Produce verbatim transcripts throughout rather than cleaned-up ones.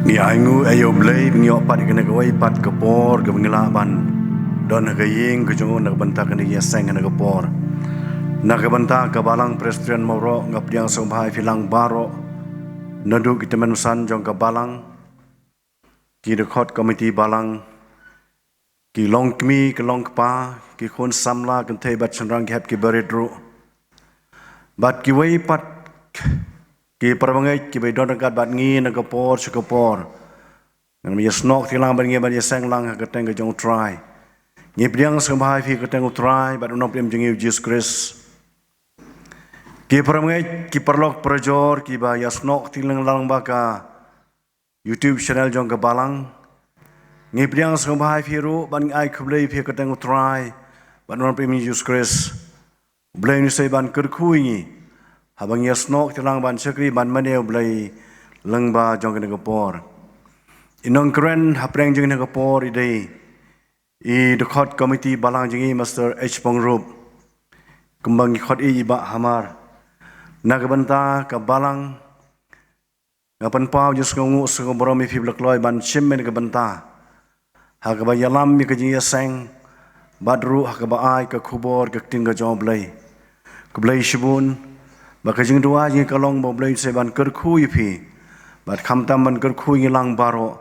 Ngi ainguh ïa U Blei ba ngi ïoh pat ïa kane kawei pat ka por kaba ngi lah ban don ha ka ïing ka jong u na ka bynta kane ka ïing seng ha kane ka por. Na ka bynta ka Balang Presbyterian Mawroh nga pdiang sngewbha ïa phi lang baroh, naduh ki tymmen basan jong ka Balang, ki dkhot komiti Balang, ki longkmie ki longkpa, ki khun samla kynthei bad shynrang, ki hep ki barit ruh, bad kiwei pat ki para bangeit kiba don ryngkat bad ngi na ka por sha ka por. Ngan ïasnoh kti lang bad ngi ban ïaseng lang ha ka kyrteng ka jong U Trai. Ngi pdiang sngewbha ïa phi ha ka kyrteng U Trai bad U Nongpynim jong ngi U Jisu Khrist. Ki para bangeit, ki paralok parajor kiba ïasnoh kti lang lang bad ka YouTube channel jong ka Balang, ngi pdiang sngewbha ïa phi ruh bad ngi ai khublei ïa phi ha ka kyrteng U Trai bad U Nongpynim jong ngi U Jisu Khrist. U Blei un ïasei ban kyrkhu ïa ngi haba ngi ïasnoh kti lang ban shakri ban mane U Blei lyngba jong kane ka por. I nongkren hapdeng jong kane ka por i dei i dkhot komiti Balang jong ngi, Mister H Pongrup, kumba ngi khot ïa i Bah Hamar. Na ka bynta ka Balang, nga pynpaw jingsngewnguh sngewburom ïa phi, Blei, kloi ban shim ïa ka bynta ha kaba ïalam ïa ka jingïaseng bad ruh ha kaba ai ka khubor ka ktien ka jong U Blei. Khublei shibun. Ba ka jingduwai jong ngi ka long ba U Blei un ïasei ban kyrkhu ïa phi bad khamtam ban kyrkhu ïa ngi lang baroh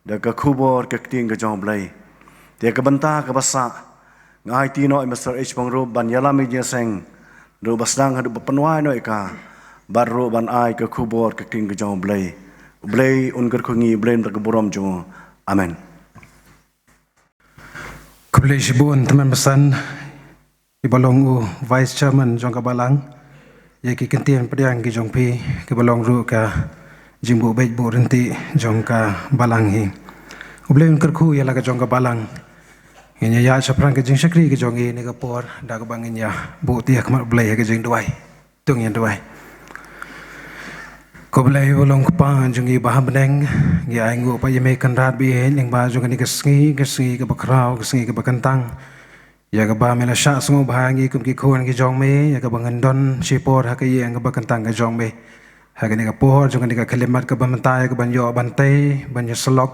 da ka khubor ka ktien ka jong U Blei. Te ka bynta kaba sah, nga aiti noh ïa Mister H Pongrup ban ïalam ïa ka jingïaseng, naduh ba sdang haduh ba pynwai noh ïa ka, bad ruh ban ai ka khubor ka ktien ka jong U Blei. U Blei un kyrkhu ïa ngi, U Blei un da ka burom jong u. Amen. Khublei shibun tymmen basan, iba long u Vice Chairman jong ka Balang, ïa ki kyntien pdiang ki jong phi, kiba long ruh ka jingbuh beit buh ryntih jong ka Balang hi. U Blei un kyrkhu ïa la ka jong ka Balang. Ngin ïa ïaid shaphrang ka jingshakri ka jong ngi ha kane ka por da kaba ngin ïa buh ti ha khmat U Blei ha ka jingduwai. To ngin duwai. Ko Blei uba long Kpa jong ngi ba ha bneng, ngi ainguh pat ïa me Kynrad baieit lyngba jong kane ka sngi, ka sngi kaba khraw, ka sngi kaba kyntang, ïa kaba me la shah sngewbha ïa ngi kum ki khun ki jong me, ïa kaba ngin don shipor ha ka ïing kaba kyntang ka jong me. Ha kane ka por jong kane ka khyllipmat kaba mynta, ïa kaban ïoh ban tei, ban ïasyllok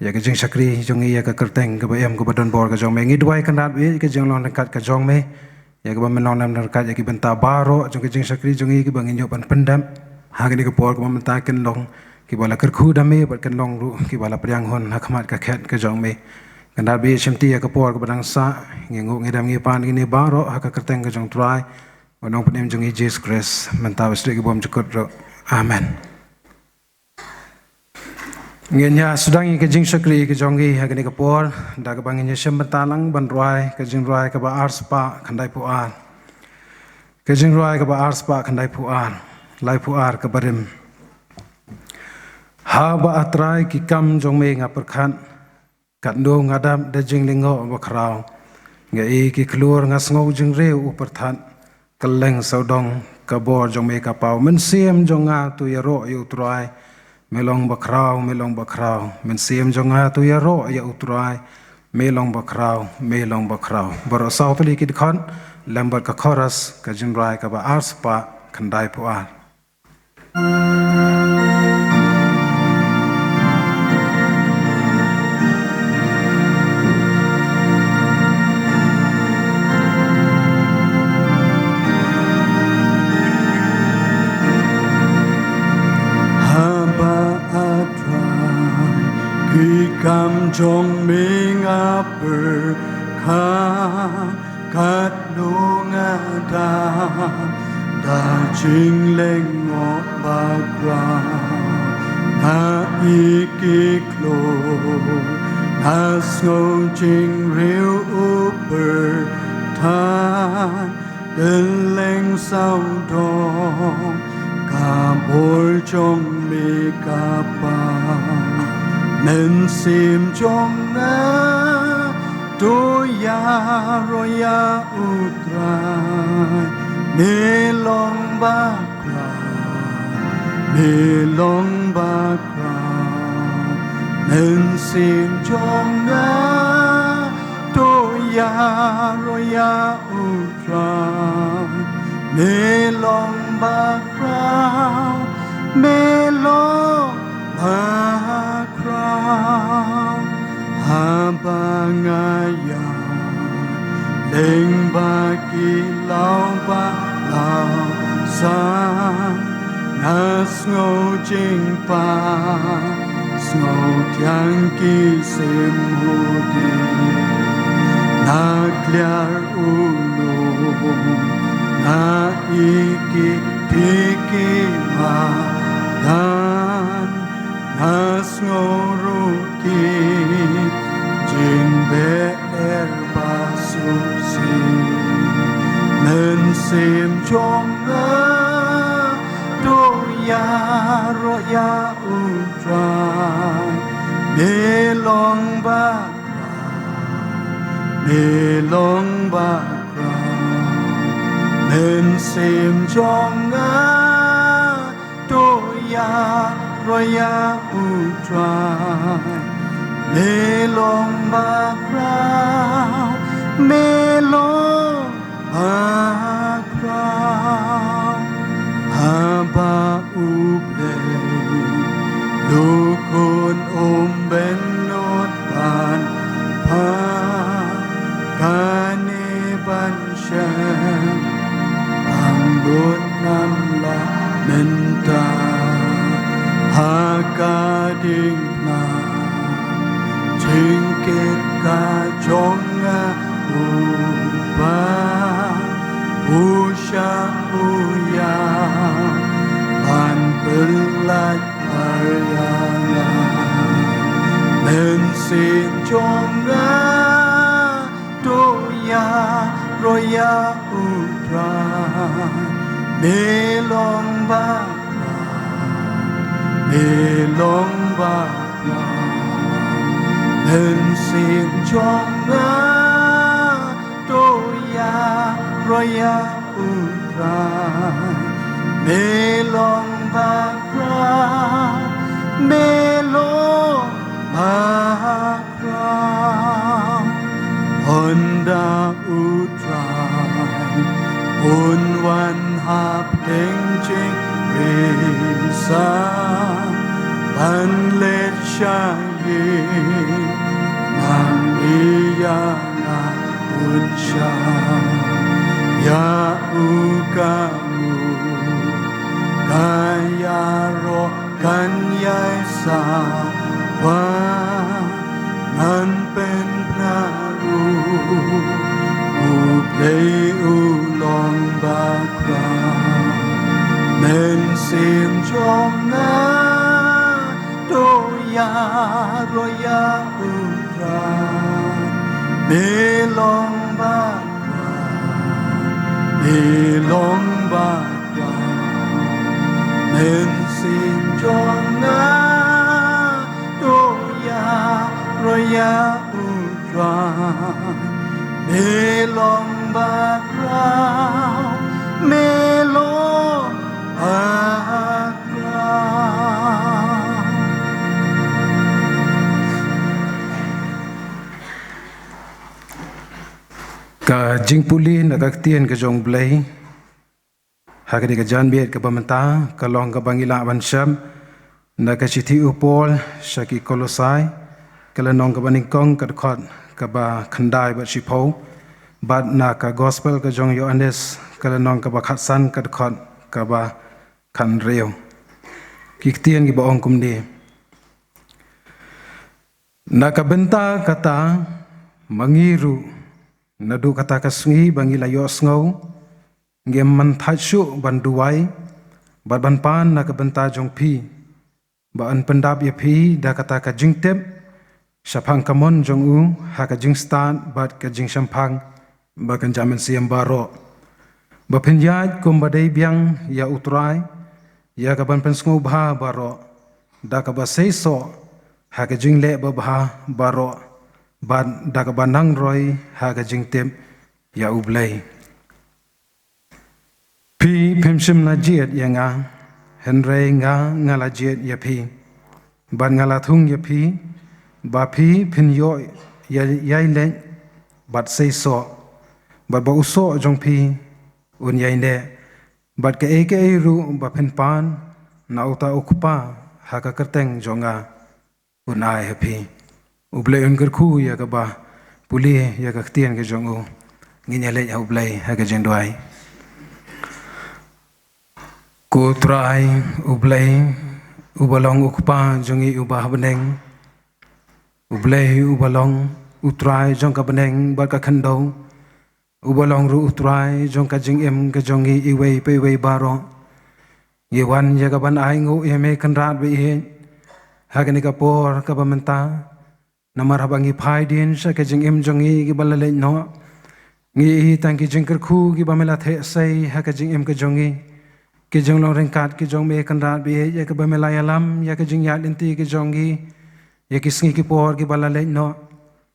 ïa ka jingshakri jong ngi, ïa ka kyrteng kaba im kaba donbor ka jong me. Ngi duwai Kynrad baieit ïa ka jinglong ryngkat ka jong me, ïa kaba men long ryngkat ïa ki bynta baroh jong ka jingshakri jong ngi, kiba ngin ïoh ban pyndep ha kane ka por kaba mynta, kin long kiba la kyrkhu da me bad kin long ruh kiba la pdiang hun ha khmat ka khet ka jong me. Kynrad baieit, shimti ïa ka por kaba dang sah, ngi nguh ngi dem ngi pan ïa kine baroh ha ka kyrteng ka jong U Trai, U Nongpynim jong ngi Jisu Khrist, mynta bad sdang ki bymjukut ruh. Amen. Ngin ïa sdang ïa ka jingshakri ka jong ngi ha kane ka por da kaba ngin ïa shim bynta lang ban rwai ka jingrwai kaba arspah khyndaiphew ar. Ka jingrwai kaba arspah khyndaiphew ar, laiphew ar ka barim. Haba, A Trai, ki kam jong me nga pyrkhat, katno nga dap da jinglyngngoh bakhraw. Nga ïohi ki khlur, nga sngew jingriew u pyrthat. Kylleng sawdong ka bor jong me ka paw. Mynsiem jong nga to ïaroh ïa U Trai. Me long bakhraw, me long bakhraw. Mynsiem jong nga to ïaroh ïa U Trai. Me long bakhraw, me long bakhraw. Baroh saw tylli ki dkhot lem bad ka chorus, ka jingrwai kaba arspah khyndaiphew ar. Haba, A Trai, ki kam jong me nga pyrkhat, katno nga dap da jinglyngngoh bakhraw. Nga ïohi ki khlur, nga sngew jingriew u pyrthat. Kylleng sawdong ka bor jong me ka paw. Mynsiem jong nga to ïaroh ïa U Trai. Me long bakhraw, me long bakhraw. Mynsiem jong nga to ïaroh ïa U Trai. Me long bakhraw, me long bakhraw. Sngew jingpang, sngew thiang ki sim u dih. Na kliar u lum, na i ki phi ki madan. Na sngew ruh ki jingbeher ba suk si. Mynsiem jong nga to ïaroh ïa u Trai. Me long ba, me long ba Mynsiem jong nga to ïaroh ïa u Trai. Me long ba khraw, me long ba khraw. Haba u Blei, u Khun um bynnud ban phah kane ban shem, pang lut nam la mynta ha ka diengphna. Jingkit ka jong nga u Kpa, u shah u ïam ban pyllait ïa nga. Mynsiem jong nga to ïaroh ïa u Trai. Me long ba khraw, me long ba khraw. Mynsiem jong nga to ïaroh ïa u Trai. Me long ba khraw, me long ba khraw. Ynda u Trai un wan hapdeng jingpyrshah ban leit sha ïing, nangta ïa nga un shah ïa u ka mut, ka ïaroh kan ïai sawa. Ngan pynbna ruh, u Blei u long ba khraw. Mynsiem jong nga to ïaroh ïa u Trai. Me long ba khraw, me long ba khraw. Mynsiem jong nga to ïaroh ïa u Trai. Me long ba khraw, me long ba khraw. Ka jingpule na ka ktien ka jong u Blei ha kane ka janmiet kaba mynta ka long kaba ngi lah ban shem na ka shithi u Paul sha ki Kolosai, ka lynnong kaba nyngkong, ka dkhot kaba khyndai bad shiphew, bad na ka gospel ka jong u Ïoannis, ka lynnong kaba khatsan, ka dkhot kaba khathynriew. Ki ktien kiba ong kumne: Na ka bynta kata, ma ngi ruh, naduh kata ka sngi ba ngi la ïohsngew, ngim mynthait shuh ban duwai bad ban pan na ka bynta jong phi, ba yn pyndap ïa phi da kata ka jingtip shaphang ka mon jong u ha ka jingstad bad ka jingshemphang ba kynja mynsiem baroh, ba phin ïaid kumba dei biang ïa u Trai, ïa ka ban pynsngewbha baroh, da kaba seisoh ha ka jingleh babha baroh, bad da kaba nang roi ha ka jingtip ïa u Blei. Phi phim shym la jied ïa nga, hynrei nga, nga la jied ïa phi, bad nga la thung ïa phi, ba phi phin ïoh ïa, ïai leit bad seisoh, bad ba u soh jong phi un ïai neh, bad kaei kaei ruh ba phin pan na uta u Kpa ha ka kyrteng jong nga, un ai ha phi. U Blei un kyrkhu ïa kaba pule ïa ka ktien ka jong u. Ngin ïa leit ha u Blei ha ka jingduwai. Ko Trai, U Blei, uba long U Kpa jong ngi uba ha bneng. U Blei, uba long U Trai jong ka bneng bad ka khyndew. Uba long ruh U Trai jong ka jingim ka jong ngi iwei pa iwei baroh. Ngi wan ïa ka ban ai nguh ïa me Kynrad ba ïeit. Ha kane ka por kaba mynta. Namar haba ngi phai dien sha ka jingim jong ngi kiba la leit noh, ngi ïohi tang ki jingkyrkhu kiba me la theh sei ha ka jingim ka jong ngi. Ki jinglong ryngkat ki jong me Kynrad ba ïeit, ïa kaba me la ïalam ïa ka jingïaid lynti ki jong ngi ïa ki sngi ki por kiba la leit noh.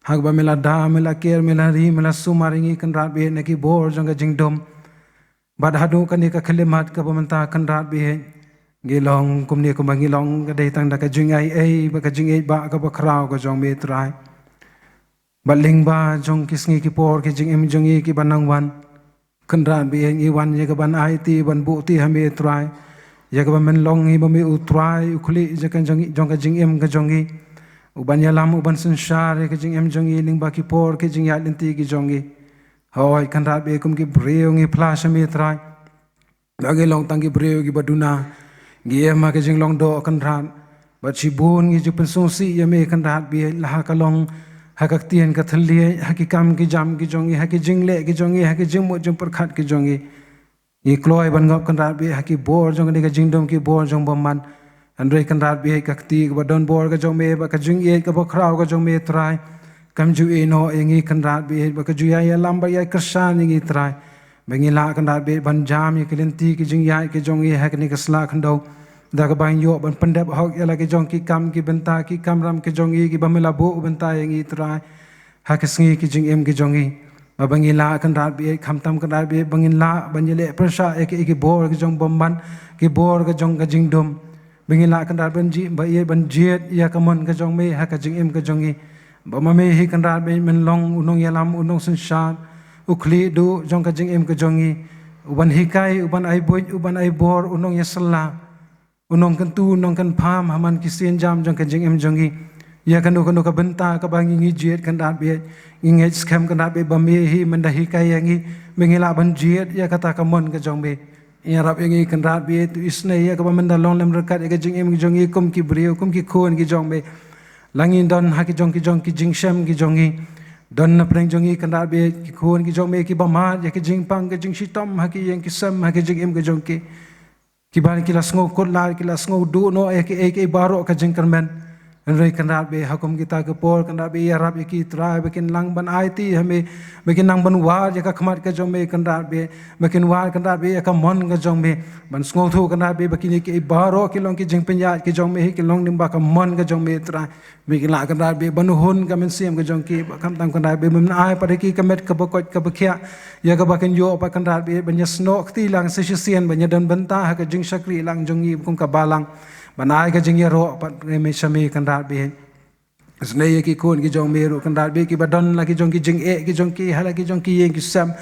Ha kaba me la da, me la ker, me la ri, me la sumar ïa ngi Kynrad ba ïeit na ki bor jong ka jingdum. Bad haduh kane ka khyllipmat kaba mynta Kynrad ba ïeit, ngi long kumne kumba ngi long, ka dei tang da ka jingaiei bad ka jingïeit ba kaba khraw ka jong me Trai. Bad lyngba jong ki sngi ki por ki jingim jong ngi kiba nang wan, Kynrad ba ïeit, ngi wan ïa ka ban aiti ban buh ti ha me Trai. Ïa kaba men long hi ba me U Trai U Khlieh jong ka jingim ka jong ngi, uban ïalam, uban synshar ïa ka jingim jong ngi lyngba ki por ki jingïaid lynti ki jong ngi. Hooid Kynrad ba ïeit, kum ki briew ngi phla sha me Trai. Ba ngi long tang ki briew kiba duna, ngi im ha ka jinglong doh Kynrad. Bad shibun ngi ju pynsngewsih ïa me Kynrad ba ïeit, la ha ka long, ha ka ktien ka thylliej, ha ki kam ki jam ki jong ngi, ha ki jingleh ki jong ngi, ha ki jingmut jingpyrkhat ki jong ngi. Ngi kloi ban ngop Kynrad ba ïeit ha ki bor jong kane ka jingdum, ki bor jong bymman. Hynrei Kynrad ba ïeit, ka kti kaba don bor ka jong me bad ka jingïeit kaba khraw ka jong me Trai, kam ju ïehnoh ïa ngi Kynrad ba ïeit, bad ka ju ïai ïalam bad ïai kyrshan ïa ngi Trai. Ba ngin lah Kynrad ba ïeit ban jam ïa ki lynti ki jingïaid ki jong ngi ha kane ka sla khyndew, da kaba ngin ïoh ban pyndep hok ïa la ki jong ki kam ki bynta ki kamram ki jong ngi kiba me la buh bynta ïa ngi Trai. Ha ki sngi ki jingim ki jong ngi, ba ba ngin lah Kynrad ba ïeit, khamtam Kynrad ba ïeit, ba ngin lah ban ïaleh pyrshah ïa ki, ïa ki bor ki jong bymman, ki bor ka jong ka jingdum. Ba ngin lah Kynrad ban jied, ba ïeit ban jied ïa ka mon ka jong me ha ka jingim ka jong ngi. Ba ma me hi Kynrad ba ïeit men long u nongïalam, u nongsynshar, u khlieh duh jong ka jingim ka jong ngi, uban hikai, uban ai buit, uban ai bor, u nongïasylla, u nongkyntu, u nongkynpham ha man ki sienjam jong ka jingim jong ngi. Ïa kano kano ka bynta kaba ngi, ngi jied Kynrad ba ïeit, ngi ngeit skhem Kynrad ba ïeit ba me hi men da hikai ïa ngi, ba ngin lah ban jied ïa kata ka mon ka jong me. Ïarap ïa ngi Kynrad ba ïeit, to isynei ïa kaba men da long lem ryngkat ïa ka jingim ki jong ngi kum ki briew, kum ki khun ki jong me. La ngin don ha ki jong ki jong ki jingshem ki jong ngi. Don na pdeng jong ngi Kynrad ba ïeit, ki khun ki jong me kiba mad ïa ki jingpang ki jingshitom ha ki ïing ki sem, ha ki jingim ki jong ki. Kiba ki la sngewkut lad, ki la sngewduh noh ïa kiei kiei baroh ka jingkyrmen. Hynrei Kynrad ba ïeit, ha kum kita ki por Kynrad ba ïeit, ïarap ïa ki Trai ba kin nang ban aiti ha me, ba kin nang ban wad ïa ka khmat ka jong me Kynrad ba ïeit, ba kin wad Kynrad ba ïeit ïa ka mon ka jong me. Ban sngewthuh Kynrad ba ïeit ba kine kiei baroh ki long ki jingpynïaid ki jong me, ki long lyngba ka mon ka jong me Trai. Ba kin lah Kynrad ba ïeit ban hun ka mynsiem ka jong ki, ba khamtam Kynrad ba ïeit ba men ai pat ïa ki ka met kaba koit kaba khiah, ïa kaba kin ïoh pat Kynrad ba ïeit ban ïasnoh kti lang sa shisien, ban ïadon bynta ha ka jingshakri lang jong ngi kum ka balang. Ban ai ka jingïaroh pat ïa me sha me Kynrad ba ïeit. Isynei ïa ki khun ki jong me ruh Kynrad ba ïeit, kiba don la ki jong ki jingeh ki jong ki, ha la ki jong ki ïing ki sem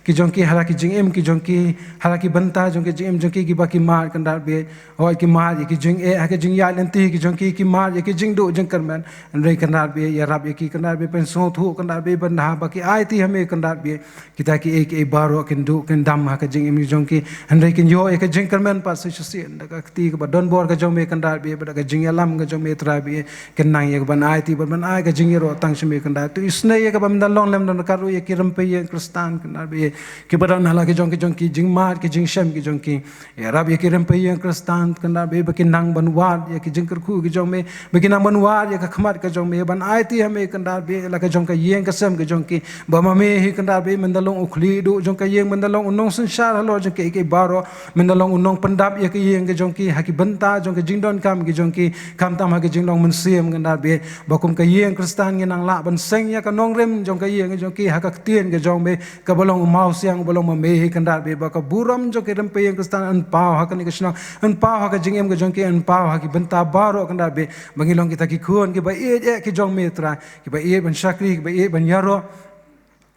ki jong ki, ha la ki jingim ki jong ki, ha la ki bynta jong ki jingim jong ki, kiba ki mad Kynrad ba ïeit. Hooid ki mad ïa ki jingeh ha ki jingïaid lynti ki jong ki, ki mad ïa ki jingduh jingkyrmen. Hynrei Kynrad ba ïeit, ïarap ïa ki Kynrad ba ïeit, pynsngewthuh Kynrad ba ïeit, ba haba ki aiti ha me Kynrad ba ïeit, kita kiei kiei baroh kin duh kin dam ha ka jingim jong ki. Hynrei kin ïoh ïa ka jingkyrmen pat sa shisien da ka kti kaba don bor ka jong me Kynrad ba ïeit, bad da ka jingïalam ka jong me Trai ba ïeit, kin nang ïa ka ban aiti bad ban ai ka jingïaroh tang sha me Kynrad. To isynei ïa kaba men da long lem don ryngkat ruh ïa ki rympei ïing Khristan Kynrad ba ïeit, kiba don ha la ki jong ki jong ki jingmad ki jingshem ki jong ki. Ïarap ïa ki rympei ïing Khristan Kynrad ba ïeit, ba kin nang ban wad ïa ki jingkyrkhu ki jong me, ba kin nang ban wad ïa ka khmat ka jong me, ban aiti ha me Kynrad ba ïeit, la ka jong ka ïing ka sem ka jong ki. Ba ma me hi Kynrad ba ïeit men da long u khlieh duh jong ka ïing, men da long u nongsynshar halor jong kiei kiei baroh, men da long u nongpyndap ïa ka ïing ka jong ki ha ki bynta jong ka jingdonkam ki jong ki, khamtam ha ka jinglong mynsiem Kynrad ba ïeit. Ba kum ka ïing Khristan ngin nang lah ban seng ïa ka nongrim jong ka ïing ka jong ki ha ka ktien ka jong me, kaba long u mawsiang, uba long ma me hi Kynrad ba ïeit, ba ka burom jong ki rympei ïing Khristan yn paw ha kane ka shnong, yn paw ha ka jingim ka jong ki, yn paw ha ki bynta baroh Kynrad ba ïeit, ba ngin long kita ki khun kiba ïeit eh ki jong me Trai, kiba ïeit ban shakri, kiba ïeit ban ïaroh,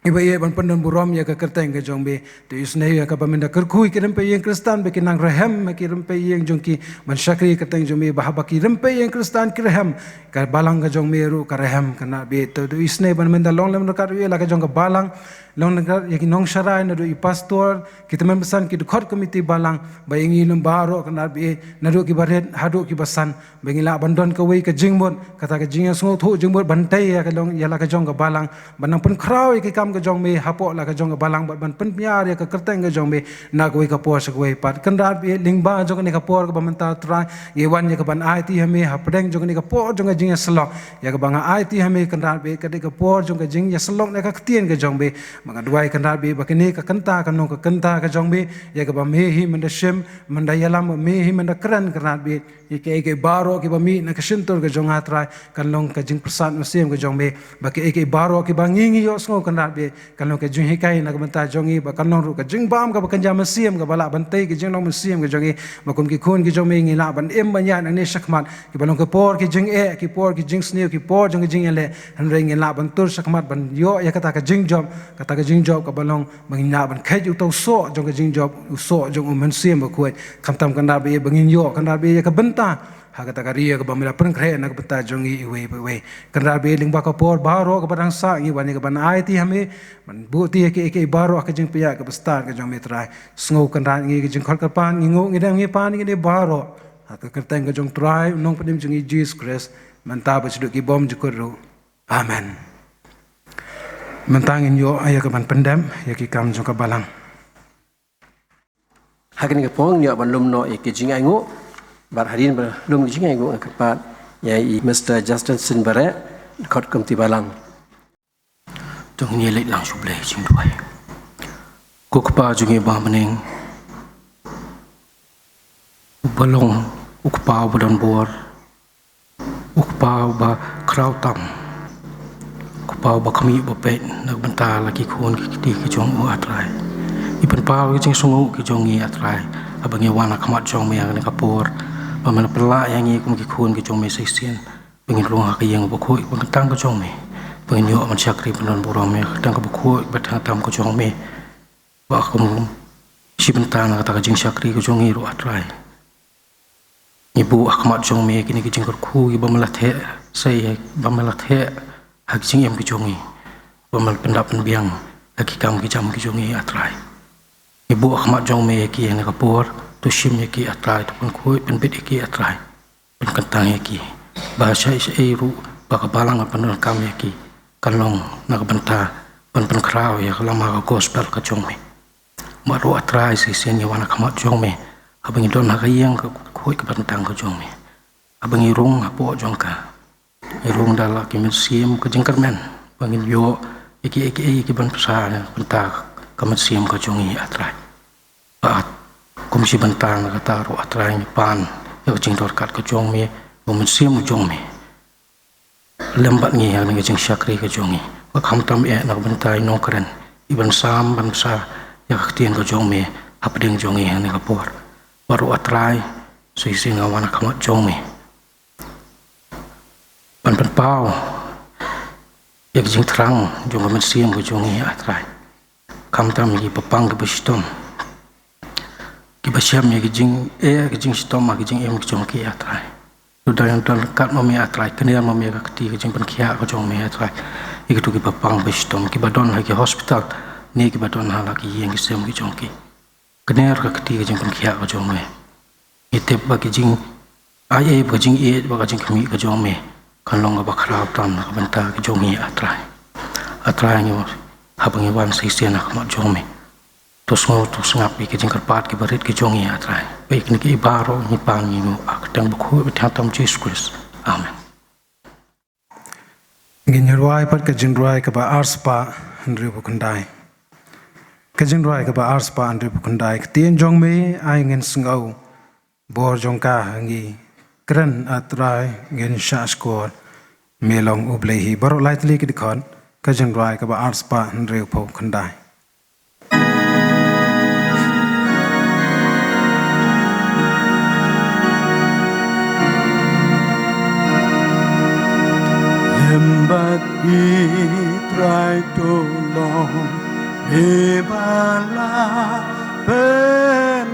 kiba ïeit ban pyndon burom ïa ka kyrteng ka jong me. To isynei ïa kaba men da kyrkhu ïa ki rympei ïing Khristan ba kin nang rhem ha ki rympei ïing jong ki ban shakri ïa ka kyrteng jong me, ba haba ki rympei ïing Khristan ki rhem, ka balang ka jong me ruh ka rhem Kynrad ba ïeit. To, to isynei ban men da long lem ryngkat ruh ïa la ka jong ka balang, Long na ka ïa ki nongsharai, naduh i pastor, ki tymmen basan, ki dkhot komiti balang, ba ïa ngi lum baroh Kynrad Blei, naduh kiba rit haduh kiba san, ba ngin lah ban don kawei ka jingmut, kata ka jingïasngewthuh jingmut ban tei ïa ka long ïa la ka jong ka balang, ban nang pynkhraw ïa ki kam ka jong me hapoh la ka jong ka balang, bad ban pynbiar ïa ka kyrteng ka jong me na kawei ka por sha kawei pat. Kynrad Blei, lyngba jong kane ka por kaba mynta Trai, ngi wan ïa ka ban aiti ha me hapdeng jong kane ka por jong ka jingïasyllok, ïa kaba nga aiti ha me Kynrad Blei, ka dei ka por jong ka jingïasyllok na ka ktien ka jong me. Ba nga duwai Kynrad Blei, ba kane ka kynta kan long ka kynta ka jong me, ïa kaba me hi mynta shim, mynta ïalam, ba me hi mynta kren Kynrad Blei. Ïa kiei kiei baroh kiba mih na ka shyntur ka jong nga Trai, kan long ka jingpyrsad mynsiem ka jong me. Ba kiei kiei baroh kiba ngi ngi ïohsngew Kynrad Blei, kan long ka jinghikai na ka bynta jong ngi, ba kan long ruh ka jingbam kaba kynja mynsiem, kaba lah ban tei ka jinglong mynsiem ka jong ngi. Ba kum ki khun ki jong me ngi lah ban im ban ïaid nangne shakhmat, kiba long ki por ki jingeh, ki por ki jingsniew, ki por jong ki jingïaleh, hynrei ngi lah ban tur shakhmat ban ïoh ïa kata ka jingjop, kata ka jingjop kaba long ba ngin lah ban kheit ïa uta u soh jong ka jingjop, u soh jong u Mynsiem Bakhuid. Khamtam Kynrad Blei, ba ngin ïoh Kynrad Blei ïa ka bynta ha kata ka ri kaba me la pynkhreh na ka bynta jong ngi iwei pa iwei. Kynrad Blei, lyngba ka por baroh kaba dang sah, ngi wan ïa ka ban aiti ha me, ban buh ti ïa kiei kiei baroh ha ka jingpynïaid kaba stad ka jong me Trai. Sngew Kynrad ngi ka jingkhot kyrpad, ngi nguh ngi dem ngi pan ngi ne baroh ha ka kyrteng ka jong Trai u Nongpynim jong ngi Jisu Khrist, mynta bad shaduh ki bymjukut ruh. Amen. Mynta ngin ïoh ïa ka ban pyndep ïa ki kam jong ka balang. Ha kane ka por ngin ïoh ban lum noh ïa ki jingainguh. Bad hadien ba lum ki jingainguh nga kyrpad ïa i Mister Justin Sinbare, dkhot komiti balang. To ngin ïa leit lang sha U Blei jingduwai. Ko Kpa jong ngi ba ha bneng, uba long u Kpa uba don bor, u Kpa uba khraw tam, u Kpa uba khmih uba peit na ka bynta la ki khun ki kti ki jong u, A Trai. Ngi pynpaw ki jingsngewnguh ki jong ngi, A Trai, haba ngi wan ha khmat jong me ha kane ka por, ba me la pynlah ïa ngi kum ki khun ki jong me shisien, ba ngin rung ha ka ïing bakhuid ba kyntang ka jong me, ba ngin ïoh ban shakri ban don burom ïa ka kyrteng kaba khuid bad kaba tam ka jong me. Ba kum shi bynta na kata ka jingshakri ka jong ngi ruh, A Trai, ngi buh ha khmat jong me kine ki jingkyrkhu kiba me la theh, sa ïa ba me la theh ha ki jingim ki jong ngi, ba me la pyndap pynbiang ha ki kam ki jam ki jong ngi, A Trai. Ngi buh ha khmat jong me ïa ki ha kane ka por, to shim ïa ki, A Trai, to pynkhuid pynbit ïa ki, A Trai. Pynkyntang ïa ki ba shaei shaei ruh ba ka balang kan pyndonkam ïa ki, kan long na ka bynta ban pynkhraw ïa ka lama ka gospel ka jong me. Bad ruh, A Trai, shisien ngi wan ha khmat jong me haba ngi don ha ka ïing ka khuid kaba kyntang ka jong me, haba ngi rung hapoh jong ka, ngi rung da la ki mynsiem ka jingkyrmen ba ngin ïoh ïa kiei kiei kiban pynshai na ka bynta ka mynsiem ka jong ngi, A Trai. Bad kum shi bynta na kata ruh, A Trai, ngi pan ïa ka jingdorkar ka jong me, u Mynsiem u jong me, lem bad ngi ha kane ka jingshakri ka jong ngi. Ba khamtam eh na ka bynta i nongkren, iban sam ban bsa ïa ka ktien ka jong me hapdeng jong ngi ha kane ka por. Bad ruh, A Trai, shisien nga wan ha khmat jong me ban pynpaw ïa ka jingthrang jong ka mynsiem ka jong ngi, A Trai. Khamtam ïa ki bapang kiba shitom, kiba shem ïa ka jingeh ka jingshitom ha ka jingim ka jong ki, A Trai. To don, don ryngkat ma me, A Trai, kner ma me ka kti ka jingpynkhiah ka jong me, A Trai, ïa kito ki bapang ba shitom kiba don ha ki hospital ne kiba don ha la ki ïing ki sem ki jong ki. Kner ka kti ka jingpynkhiah ka jong me. Ngi tip ba ka jingaiei, ba ka jingïeit, ba ka jingkhmih ka jong me kan long kaba khraw tam na ka bynta ka jong ngi, A Trai. A Trai, ngi, haba ngi wan shisien ha khmat jong me, to sngew, to sngap ïa ka jingkyrpad kiba rit ka jong ngi, A Trai. Ba ïa kine kiei baroh ngi pan ngi nguh ha ka kyrteng bakhuid bad kaba tam Jisu Khrist. Amen. Ngin ïa rwai pat ka jingrwai kaba arspah hynriewphew khyndai. Ka jingrwai kaba arspah hynriewphew khyndai. Ktien jong me ai ngin sngew, bor jong ka ha ngi kren, A Trai, ngin shahshkor, me long U Blei hi. Baroh lai tylli ki dkhot, ka jingrwai kaba arspah hynriewphew khyndai. Lem bad ngi Trai, to long me ba la pynim,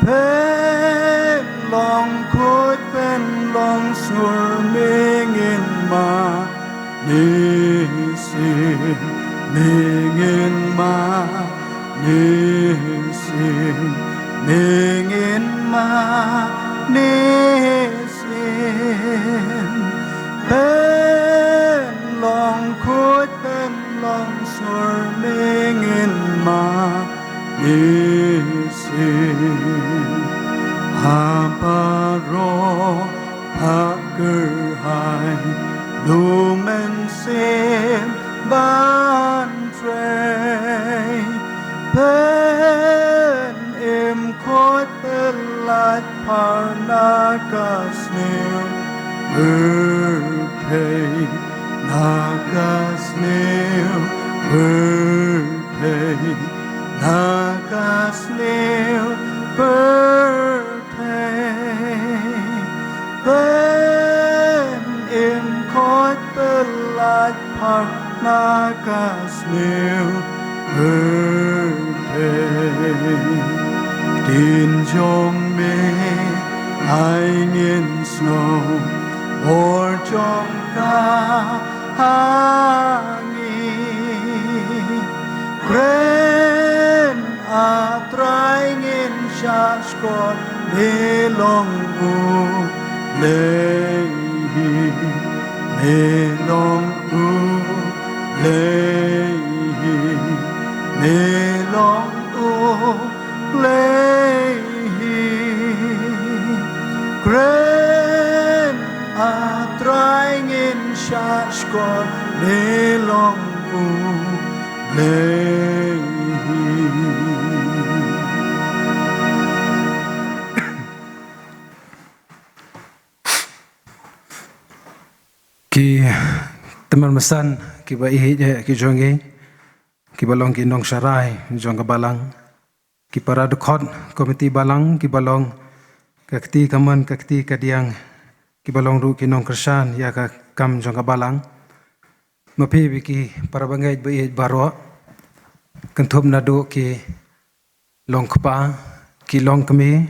pynlong khuid pynlong sur me ngin mane shisien. Mengin ma nisim, mengin ma nisim, pen long khuid pen long sur, mengin ma nisim. Ha baroh pha kyrhai, du mynsiem ban trei. Pen im khuid pyllait phar na ka sniew pyrthei, na ka sniew pyrthei, na ka sniew pyrthei. Pen im khuid pyllait phar na ka sniew pyrthei. Ktien jong me ai ngin sngew, bor jong ka ha ngi. Kren, A Trai, ngin shahshkor, me long U Blei hi, me long U Blei hi, me long U Blei hi. Kren, A Trai, ngin shahshkor, me long U Blei hi. Ki tymmen basan kiba ïeit ki jong ngi, kiba long ki nongsharai jong ka balang, ki para dkhot komiti balang, kiba long ka kti kamon ka kti kadiang, kiba long ruh ki nongkyrshan ïa ka kam jong ka balang. Ma phi bad ki para bangeit ba ïeit baroh, kynthup naduh ki longkpa, ki longkmie,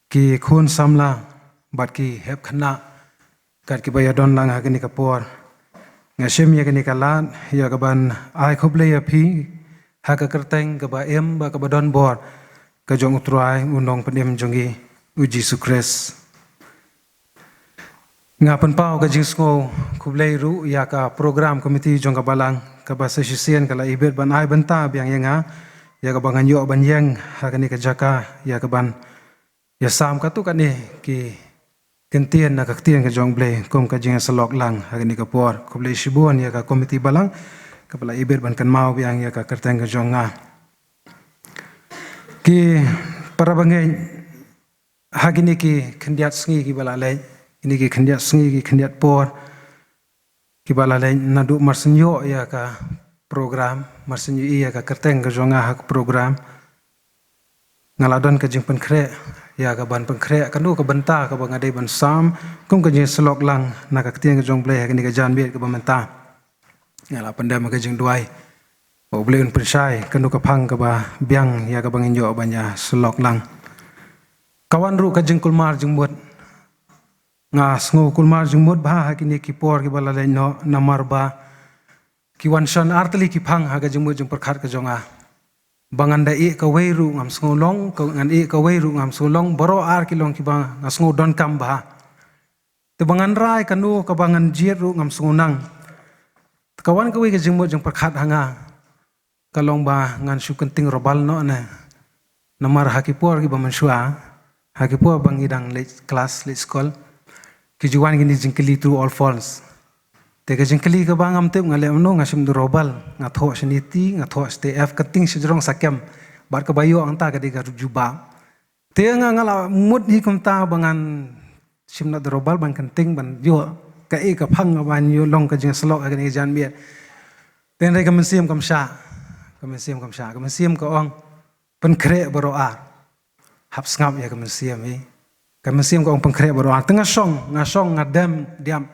ki khun samla bad ki hep khynnah, kat kiba ïadon lang ha kane ka por. Nga shim ïa kane ka lad ïa kaban ai khublei ïa phi ha ka kyrteng kaba im bad kaba don bor ka jong U Trai, U Nongpynim jong ngi, U Jisu Khrist. Nga pynpaw ka jingsngew khublei ruh ïa ka program committee jong ka balang, kaba sa shisien ka la ibit ban ai bynta biang ïa nga ïa kaba ngan ïoh ban ïeng ha kane ka jaka, ïa kaban ïasam katto katne ki ktien na ka ktien ka jong U Blei kum ka jingïasyllok lang ha kane ka por. Khublei shibun ïa ka committee balang kaba la ibit ban kynmaw biang ïa ka kyrteng ka jong nga. Ki para bangeit, ha kine ki khyndiat sngi kiba la leit, kine ki khyndiat sngi, ki khyndiat por kiba la leit, naduh mar shu ïoh ïa ka program, mar shu ïoh ïa ka kyrteng ka jong nga ha ka program, nga la don ka jingpynkhreh ïa kaban pynkhreh kano ka bynta kaba nga dei ban sam kum ka jingïasyllok lang na ka ktien ka jong U Blei ha kane ka janmiet kaba mynta. Nga la pyndem ka jingduwai ba U Blei un pynshai kano ka phang kaba biang ïa kaba ngin ïoh ban ïasyllok lang. Ka wan ruh ka jingkulmar jingmut. Nga sngew kulmar jingmut bha ha kine ki por kiba la leit noh, namar ba ki wan shon artylli ki phang ha ka jingmut jingpyrkhat ka jong nga. Ba ngan da ïeh kawei ruh ngam sngew long, ka, ngan ïeh kawei ruh ngam sngew long, baroh ar ki long kiba nga sngew donkam bha. Te ba ngan rai kano kaba ngan jied ruh ngam sngew nang. Te ka wan kawei ka jingmut jingpyrkhat ha nga. Ka long ba ngan shu kynting robal noh ne. Namar ha ki por kiba mynshuwa, ha ki por ba ngi dang leit klas, leit skul, ki ju wan kine jingkylli true or false. Te ka jingkylli kaba ngam tip nga leh kumno, nga shim da robal, nga thoh sha niti, nga thoh sha te F, kynting sha jrong sha kem. Bad kaba ïoh hangta ka dei ka jubab. Te nga, nga la mut hi kumta ba ngan shim noh da robal ban kynting ban ïoh kaei ka phang ban ïoh long ka jingïasyllok ha kane ka janmiet. Te hynrei ka mynsiem kam shah, ka mynsiem kam shah, ka mynsiem ka ong pynkhreh baroh ar. Hap sngap ïa ka mynsiem hi. Ka mynsiem ka ong pynkhreh baroh ar. Te nga shong, nga shong, nga dem diam.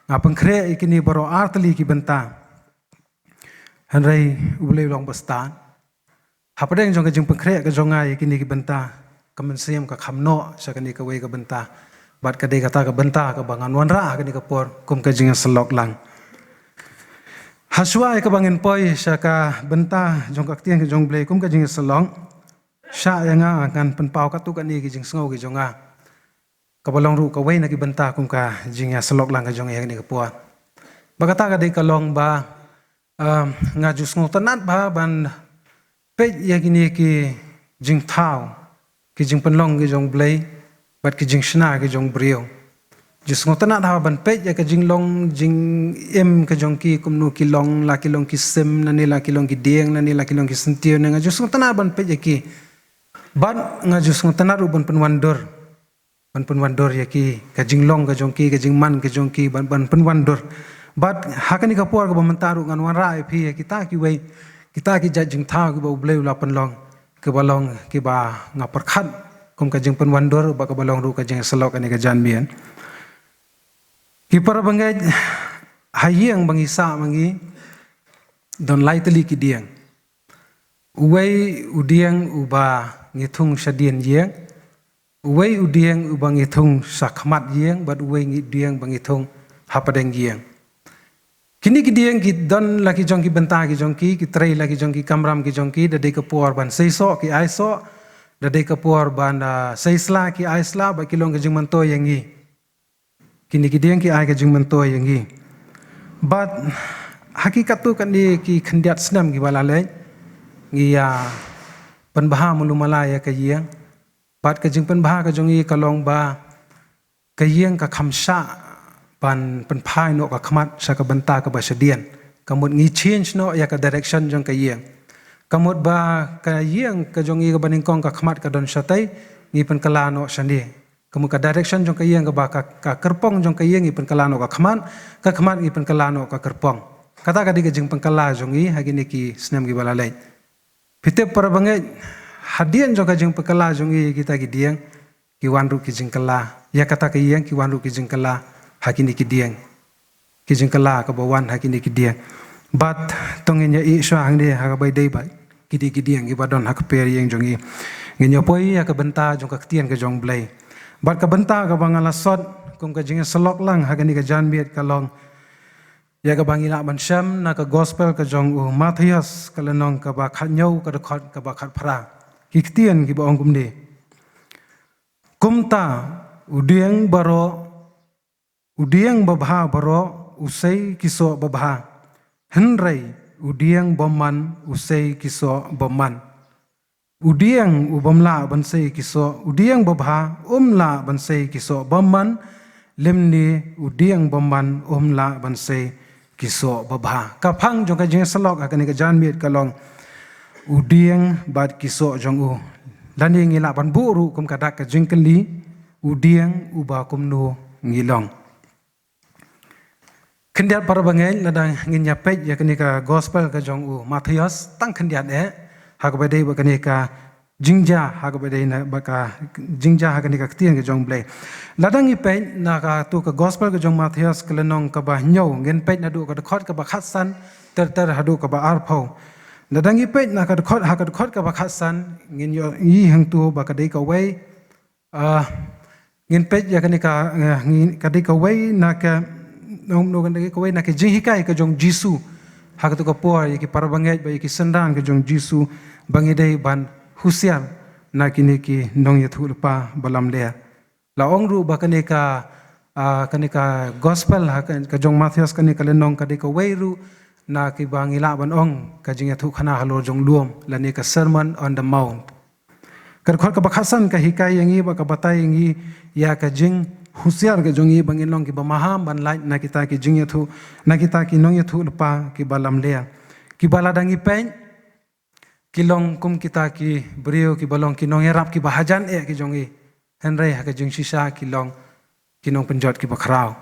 Nga pynkhreh ïa kine baroh artylli ki bynta. Hynrei U Blei u long ba stad. Hapdeng jong ka jingpynkhreh ka jong nga ïa kine ki bynta, ka mynsiem ka kham noh sha kane kawei ka bynta. Bad ka dei kata ka bynta kaba ngan wanrah ha kane ka por kum ka jingïasyllok lang. Hashwa ïa kaba ngin poi sha ka bynta jong ka ktien ka jong U Blei kum ka jingïasyllok, shah ïa nga ngan pynpaw katto katne ki jingsngew ki jong nga, kaba long ruh kawei na ki bynta kum ka jingïasyllok lang ka jong nga ïa kane ka por. Ba kata ka dei ka long ba, um, nga ju sngewtynnat bha ban peit ïa kine ki jingthaw, ki jingpynlong ki jong U Blei bad ki jingshna ki jong u briew. Ju sngewtynnat bha ban peit ïa ka jinglong jingim ka jong ki, kumno ki long, la ki long ki sim, lane la ki long ki dieng, lane la ki long ki syntiew, ne nga ju sngewtynnat ban peit ïa ki. Bad nga ju sngewtynnat ruh ban pynwandur, ban pynwandur ïa ki, ka jinglong ka jong ki, ka jingman ka jong ki, ban, ban pynwandur. Bad ha kane ka por kaba mynta ruh ngan wanrah ïa phi ïa kita kiwei, kita ki jait jingthaw kiba U Blei u la pynlong, kiba long kiba nga pyrkhat kum ka jingpynwandur bad kaba long ruh ka jingïasyllok kane ka janmiet. Ki para bangeit, ha ïing ba ngi sah ma ngi don lai tylli ki dieng. Uwei u dieng uba ngi thung shadien ïing, uwei u dieng uba ngi thung sha khmat ïing, bad uwei ngi dieng ba ngi thung hapdeng ïing. Kine ki dieng ki don la ki jong ki bynta ki jong ki, ki trei la ki jong ki kamram ki jong ki, da dei ka por ban sei soh ki ai soh, da dei ka por ban, ah, sei sla ki ai sla, bad ki long ka jingmyntoi ïa ngi. Kine ki dieng ki ai ka jingmyntoi ïa ngi. Bad ha ki katto katne ki khyndiat snem kiba la leit, ngi ïa pynbha mulu mala ïa ka ïing. Bad ka jingpynbha ka jong ngi ka long ba ka ïing ka kham shah ban pynphai noh ka khmat sha ka bynta kaba shadien. Ka mut ngi change noh ïa ka direction jong ka ïing. Ka mut ba ka ïing ka jong ngi kaba nyngkong ka khmat ka don shatei, ngi pynkylla noh shane. Ka mut ka direction jong ka ïing kaba ka, ka kyrpong jong ka ïing ngi pynkylla noh ka khmat, ka khmat ngi pynkylla noh ka kyrpong. Kata ka dei ka jingpynkylla jong ngi ha kine ki snem kiba la leit. Phi tip para bangeit, hadien jong ka jingpynkylla jong ngi ïa kita ki dieng, ki wan ruh ki jingkylla. Ïa kata ka ïing ki wan ruh ki jingkylla ha kine ki dieng. Ki jingkylla kaba wan ha kine ki dieng. Bad to ngin ïa ïeh shuwa hangne ha kaba ïadei bad kine ki dieng kiba don ha ka pher ïing jong ngi. Ngin ïa poi ïa ka bynta jong ka ktien ka jong U Blei. Bad ka bynta kaba nga la sot kum ka jingïasyllok lang ha kane ka janmiet ka long ïa kaba ngi lah ban shem na ka gospel ka jong u Mathaios, ka lynnong kaba khathynñiew, ka dkhot kaba khatphra. Ki ktien kiba ong kumne. Kumta u dieng baroh, u dieng babha baroh u sei ki soh babha. Hynrei u dieng bymman u sei ki soh bymman. U dieng u bym lah ban sei ki soh, u dieng babha um lah ban sei ki soh bymman, lymne u dieng bymman um lah ban sei ki soh babha. Ka phang jong ka jingïasyllok ha kane ka janmiet ka long u dieng bad ki soh jong u. Lane ngi lah ban buh ruh kum ka dak ka jingkylli, u dieng uba kumno ngi long. Khyndiat para bangeit, lada ngin ïa peit ïa kane ka gospel ka jong u Mathaios, tang khyndiat eh, ha kaba ïadei bad kane ka jingjia, ha kaba ïadei na bad ka jingjia ha kane ka ktien ka jong U Blei. Lada ngi peit na kato ka gospel ka jong u Mathaios ka lynnong kaba hynñiew, ngin peit naduh ka dkhot kaba khatsan ter ter haduh kaba arphew. Lada ngi peit na ka dkhot, ha ka dkhot kaba khatsan, ngin ïohi hangto ba ka dei kawei, ah, ngin peit ïa kane ka, eh, ngin, ka dei kawei na ka, no, no, ka dei kawei na ka jinghikai ka jong u Jisu ha kato ka por ïa ki para bangeit bad ïa ki synran ka jong u Jisu ba ngi dei ban husiar na kine ki nongïathuhlypa ba lamler. La ong ruh ba kane ka, ah, kane ka gospel ha ka, ka jong u Mathaios, kane ka lynnong ka dei kawei ruh na kiba ngi lah ban ong ka jingïathuhkhana halor jong u lum, lane ka Sermon on the Mount. Ka dkhot kaba khatsan ka hikai ïa ngi bad ka batai ïa ngi ïa ka jinghusiar ka jong ngi ba ngin long kiba maham ban lait na kita ki jingïathuh, na kita ki nongïathuhlypa kiba lamler, kiba lada ngi peit ki long kum kita ki briew kiba long ki nongïarap kiba hajan eh ki jong ngi. Hynrei ha ka jingshisha ki long ki nongpynjot kiba khraw.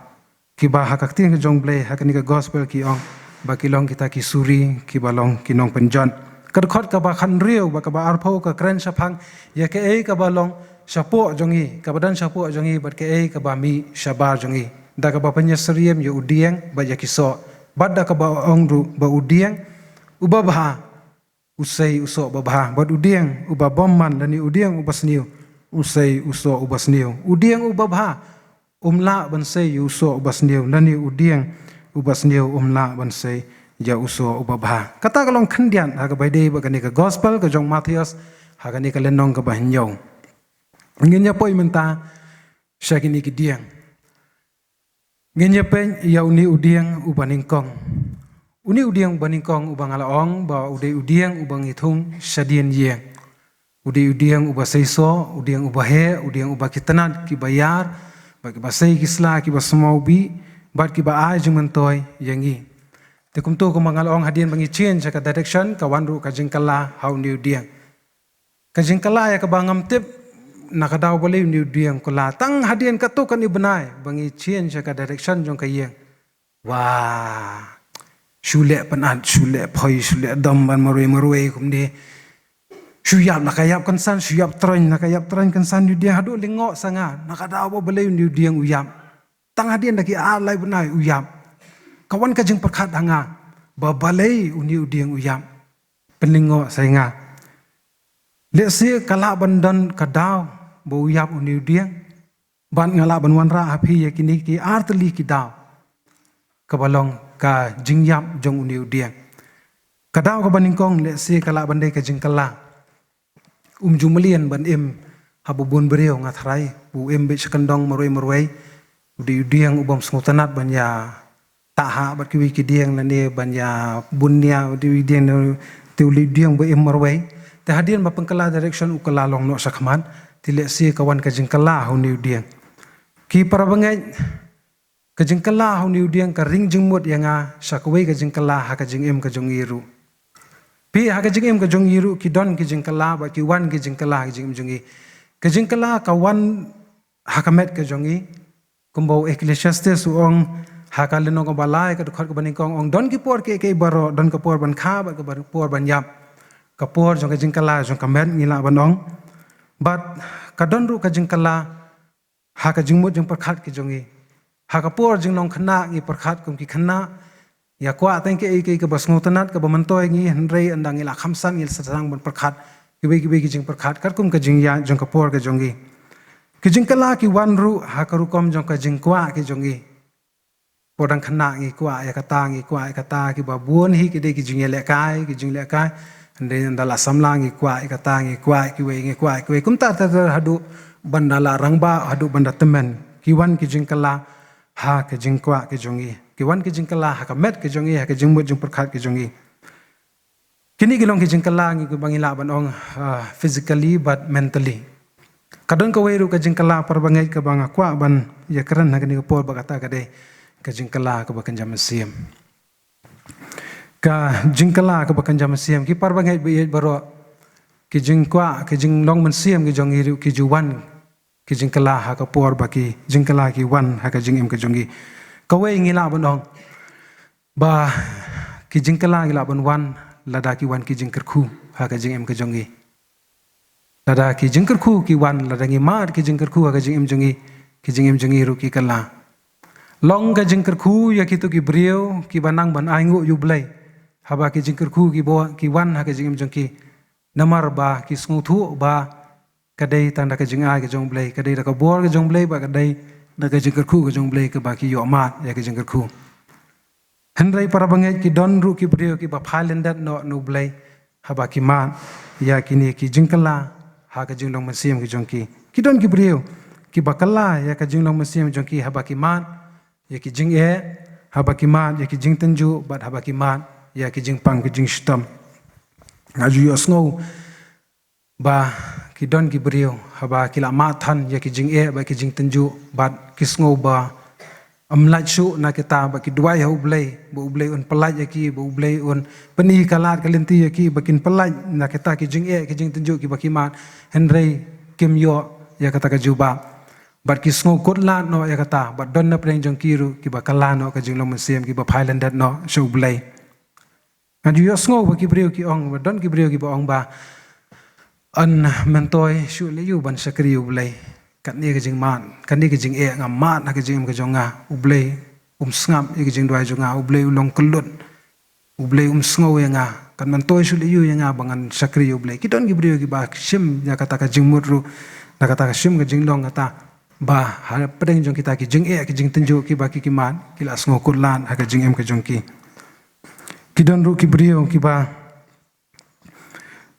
Kiba ha ka ktien ka jong U Blei, ha kane ka gospel ki ong ba ki long kita ki suri, kiba long ki nongpynjot. Ka dkhot kaba khathynriew bad kaba arphew ka kren shaphang ïa kaei kaba long shapoh jong ngi, kaba don shapoh jong ngi bad kaei kaba mih shabar jong ngi. Da kaba pynïasyriem ïa u dieng bad ïa ki soh. Bad da kaba ong ruh ba u dieng uba bha u sei u soh babha, bad u dieng uba bymman lane u dieng uba sniew u sei u soh uba sniew. U dieng uba bha um lah ban sei u soh uba sniew, lane u dieng uba sniew um lah ban sei ïa u soh uba bha. Kata ka long khyndiat ha kaba ïadei bad kane ka gospel ka jong u Mathaios ha kane ka lynnong kaba hynñiew. Ngin ïa poi mynta sha kine ki dieng. Ngin ïa peit ïa une u dieng uba nyngkong. Une u dieng uba nyngkong uba nga la ong ba u dei u dieng uba ngi thung shadien ïing. U dei u dieng uba seisoh, u dieng uba heh, u dieng uba ki tnat kiba ïar, bad kiba sei ki sla kiba smaw bih, bad kiba ai jingmyntoi ïa ngi. Te kumto kumba nga la ong, hadien ba ngi change sha ka direction, ka wan ruh ka jingkylla ha une u dieng. Ka jingkylla ïa kaba ngam tip na ka daw balei une u dieng u kylla. Tang hadien katto katne bnai ba ngi change sha ka direction jong ka ïing. Wah. Shu leh pynat, shu leh phoi, shu leh dom ban marwei marwei kumne. Shu ïap na ka ïap kynsan, shu ïap troiñ na ka ïap troiñ kynsan une u dieng, haduh lyngngoh sa nga na ka daw ba balei une u dieng u ïap. Tang hadien da ki ar lai bnai u ïap. Ka wan ka jingpyrkhat ha nga ba balei une u dieng u ïap. Pynlyngngoh sa ïa nga. Lehse ka lah ban don ka daw ba u ïap une u dieng. Bad nga lah ban wanrah ha phi ïa kine ki ar tylli ki daw kaba long ka jingïap jong une u dieng. Ka daw kaba nyngkong, lehse ka lah ban dei ka jingkylla. Um ju mlien ban im haba bun briew, nga tharai, u im beit sha kyndong marwei marwei. U dei u dieng u bym sngewtynnat ban ïa tahap bad kiwei ki dieng lane ban ïa bun nia, u dei u dieng, te u dei u dieng ba im marwei. Te hadien ba pynkylla direction u kylla long noh sha khmat. Te lehse ka wan ka jingkylla ha une u dieng. Ki para bangeit, ka jingkylla ha une u dieng ka ring jingmut ïa nga sha kawei ka jingkylla ha ka jingim ka jong ngi ruh. Phi, ha ka jingim ka jong ngi ruh ki don ki jingkylla bad ki wan ki jingkylla ha ka jingim jong ngi. Ka jingkylla ka wan ha ka met ka jong ngi. Kumba u Ecclesiastes u ong ha ka lynnong kaba lai ka dkhot kaba nyngkong, ong, don ki por kiei kiei baroh, don ka por ban kha bad ka por ban ïap. Ka por jong ka jingkylla jong ka met ngi lah ban ong. Bad ka don ruh ka jingkylla ha ka jingmut jingpyrkhat ki jong ngi. Ha ka por jinglong khynnah ngi pyrkhat kum ki khynnah, ïa kwah tang kiei kiei kaba sngewtynnat kaba myntoi ngi, hynrei ynda ngi la kham san ngi la sdang ban pyrkhat kiwei kiwei ki jingpyrkhat katkum ka jingïaid jong ka por ka jong ngi. Ki jingkylla ki wan ruh ha ka rukom jong ka jingkwah ki jong ngi. Por dang khynnah ngi kwah ïa kata, ngi kwah ïa kata, kiba bun hi ki dei ki jingïalehkai, ki jinglehkai. Hynrei ynda la samla ngi kwah ïa kata, ngi kwah kiwei, ngi kwah kiwei. Kumta ter ter haduh ban da la rangbah, haduh ban da tymmen. Ki wan ki jingkylla ha ka jingkwah ki jong ngi. Ki wan ki jingkylla ha ka met ki jong ngi, ha ka jingmut jingpyrkhat ki jong ngi. Kine ki long ki jingkylla ngi, kiba ngi lah ban ong, ah, physically bad mentally. Ka don kawei ruh ka jingkylla para bangeit kaba nga kwah ban ïakren ha kane ka por, ba kata ka dei ka jingkylla kaba kynja mynsiem. Ka jingkylla kaba kynja mynsiem, ki para bangeit ba ïeit baroh, ki jingkwah, ki jinglong mynsiem ki jong ngi ruh ki ju wan ki jingkylla ha ka por ba ki jingkylla ki wan ha ka jingim ka jong ngi. Kawei ngi lah ban ong ba ki jingkylla ki lah ban wan lada ki wan ki jingkyrkhu ha ka jingim ka jong ngi. Lada ki jingkyrkhu ki wan, lada ngi mad ki jingkyrkhu ha ka jingim jong ngi, ki jingim jong ngi ruh ki kylla. Long ka jingkyrkhu ïa kito ki briew kiba nang ban ainguh ïa U Blei. Haba ki jingkyrkhu ki ba, ki wan ha ka jingim jong ki. Namar ba ki sngewthuh ba ka dei tang da ka jingai ka jong U Blei, ka dei da ka bor ka jong U Blei, ba ka dei da ka jingkyrkhu ka jong U Blei kaba ki ïoh mad ïa ka jingkyrkhu. Hynrei para bangeit, ki don ruh ki briew kiba phai lyndet noh na U Blei haba ki mad ïa kine ki jingkylla ha ka jinglong mynsiem ki jong ki. Ki don ki briew kiba kylla ïa ka jinglong mynsiem jong ki haba ki mad ïa ki jingeh, haba ki mad ïa ki jingtynjuh, bad haba ki mad ïa ki jingpang ki jingshitom. Nga ju ïohsngew ba ki don ki briew haba ki la mad than ïa ki jingeh bad ki jingtynjuh, bad ki sngew ba ym lait shuh na kita, ba ki duwai ha U Blei ba U Blei un pyllait ïa ki, ba U Blei un pyni ka lad ka lynti ïa ki ba kin pyllait na kita ki jingeh ki jingtynjuh kiba ki mad. Hynrei kim ïoh ïa kata ka jubab, bad ki sngew kut lad noh ïa kata, bad don na pdeng jong ki ruh kiba kylla noh ka jinglong mynsiem, kiba phai lyndet noh sha U Blei. Nga ju ïohsngew ba ki briew ki ong, ba don ki briew kiba ong ba, yn myntoi shuh leh ïa u ban shakri U Blei. Katne ka jingmad, katne ka jingeh nga mad ha ka jingim ka jong nga. U Blei um sngap ïa ka jingduwai jong nga, U Blei u long kyllut. U Blei um sngew ïa nga, kan myntoi shuh leh ïa u ïa nga ba ngan shakri U Blei. Ki don ki briew kiba shim ïa kata ka jingmut ruh, na kata ka shim ka jinglong kata, ba ha pdeng jong kita ki jingeh ki jingtynjuh kiba ki ki mad, ki la sngew kut lad ha ka jingim ka jong ki. Ki don ruh ki briew kiba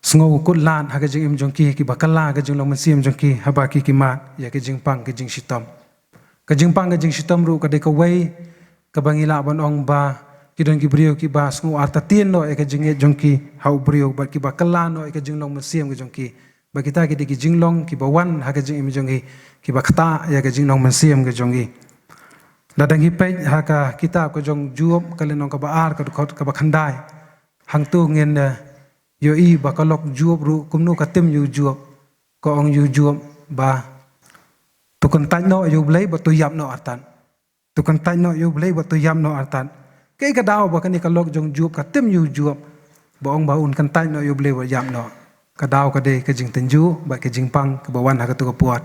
sngew kut lad ha ka jingim jong ki, kiba kylla ka jinglong mynsiem jong ki haba ki ki mad ïa ka jingpang ka jingshitom. Ka jingpang ka jingshitom ruh ka dei kawei kaba ngi lah ban ong ba ki don ki briew kiba sngew artatien noh ïa ka jingngeit jong ki ha u briew, bad kiba kylla noh ïa ka jinglong mynsiem ka jong ki. Ba kita ki dei ki jinglong kiba wan ha ka jingim jong ki, kiba ktah ïa ka jinglong mynsiem ka jong ki. Lada ngi peit ha ka kitab ka jong Job, ka lynnong kaba ar, ka dkhot kaba khyndai. Hangto ngin, eh, ïohi ba ka lok Job ruh kumno ka tim ïa u Job. Ka ong ïa u Job ba, to kyntait noh ïa u Blei bad to ïap noh artat. To kyntait noh ïa u Blei bad to ïap noh artat. Kaei ka daw ba kane ka lok jong Job ka tim ïa u Job ba ong ba un kyntait noh ïa u Blei bad ïap noh? Ka daw ka dei ka jingtynjuh bad ka jingpang kaba wan ha kato ka por.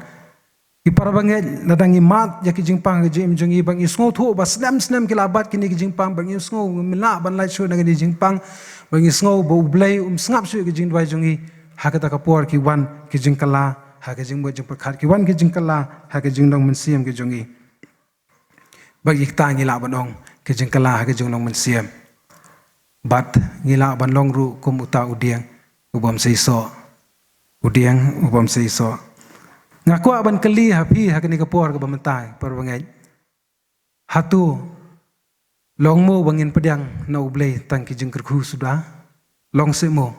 Ki para bangeit, lada ngi mad ïa ki jingpang ha ka jingim jong ngi, ba ngi sngewthuh ba snem snem ki la bat kine ki jingpang, ba ngi sngew ngim lah ban lait shuh na kine ki jingpang, ba ngi sngew ba u Blei um sngap shuh ïa ki jingduwai jong ngi, ha kata ka por ki wan ki jingkylla ha ka jingmut jingpyrkhat, ki wan ki jingkylla ha ka jinglong mynsiem ka jong ngi. Bad kita ngi lah ban ong ka jingkylla ha ka jinglong mynsiem. Bad ngi lah ban long ruh kum uta u dieng u bym seisoh. U dieng u bym seisoh. Nga kwah ban kylli ha phi ha kane ka por kaba mynta, para bangeit. Hato long mo ba ngin pdiang na u Blei tang ki jingkyrkhu suda? Long sih mo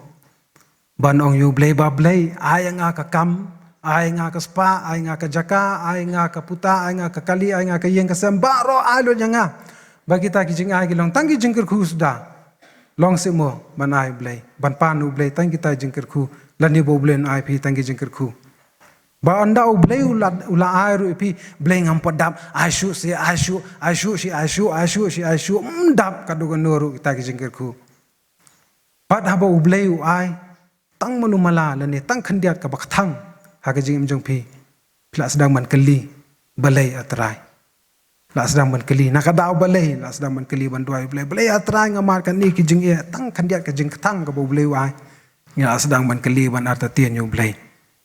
ban ong ïa u Blei ba, Blei, ai ïa nga ka kam, ai ïa nga ka spah, ai ïa nga ka jaka, ai ïa nga ka puta, ai ïa nga ka kali, ai ïa nga ka ïing ka sem, baroh ai lut ïa nga. Ba kita ki jingai ki long tang ki jingkyrkhu suda. Long sih mo ban ai Blei, ban pan u Blei tang kita ki jingkyrkhu, lane ba u Blei un ai phi tang ki jingkyrkhu. Ba ynda u Blei u la, u la ai ruh ïa phi, Blei ngam pat dap, ai shuh shi, ai shuh, ai shuh shi, ai shuh, ai shuh shi, ai shuh, ym dap katno katno ruh kita ki jingkyrkhu. Bad haba u Blei u ai tang manumala lane tang khyndiat kaba kthang ha ka jingim jong phi, phi lah sdang ban kylli, balei A Trai? Lah sdang ban kylli, na ka daw balei lah sdang ban kylli, ban duwai u Blei, balei A Trai nga mad kane ki jingeh, tang khyndiat ka jingkthang kaba u Blei u ai? Ngi lah sdang ban kylli, ban artatien ïa u Blei.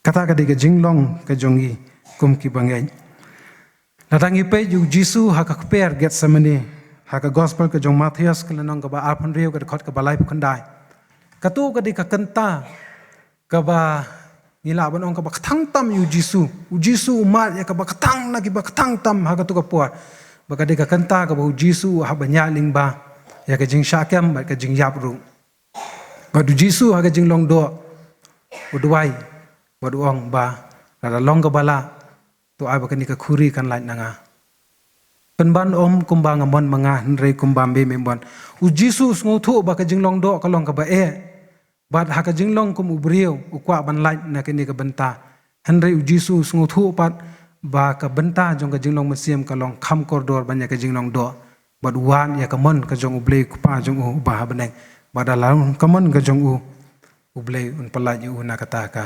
Kata ka dei ka jinglong ka jong ngi kum ki bangeit. Lada ngi peit ïa u Jisu ha ka kper Gethsemane, ha ka Gospel ka jong Mathaios, ka lynnong kaba arphew hynriew, ka dkhot kaba laiphew khyndai. Kato ka dei ka kynta kaba ngi lah ban ong kaba kthang tam ïa u Jisu. U Jisu u mad ïa kaba kthang na kiba kthang tam ha kato ka por. Ba ka dei ka kynta kaba u Jisu u hap ban ïaid lyngba ïa ka jingshah kem bad ka jingïap ruh. Bad u Jisu ha ka jinglong doh u duwai bad u ong ba, lada long kaba lah, to ai ba kane ka khuri kan lait na nga. Pynban ym kumba nga mon ma nga, hynrei kumba me me mon. U Jisu u sngewthuh ba ka jinglong doh ka long kaba eh. Bad ha ka jinglong kum u briew u kwah ban lait na kane ka bynta. Hynrei u Jisu u sngewthuh pat ba ka bynta jong ka jinglong mynsiem ka long kham kordor ban ïa ka jinglong doh. Bad u wad ïa ka mon ka jong u Blei Kpa jong u uba ha bneng. Bad da la long ka mon ka jong u, u Blei un pyllait ïa u na kata ka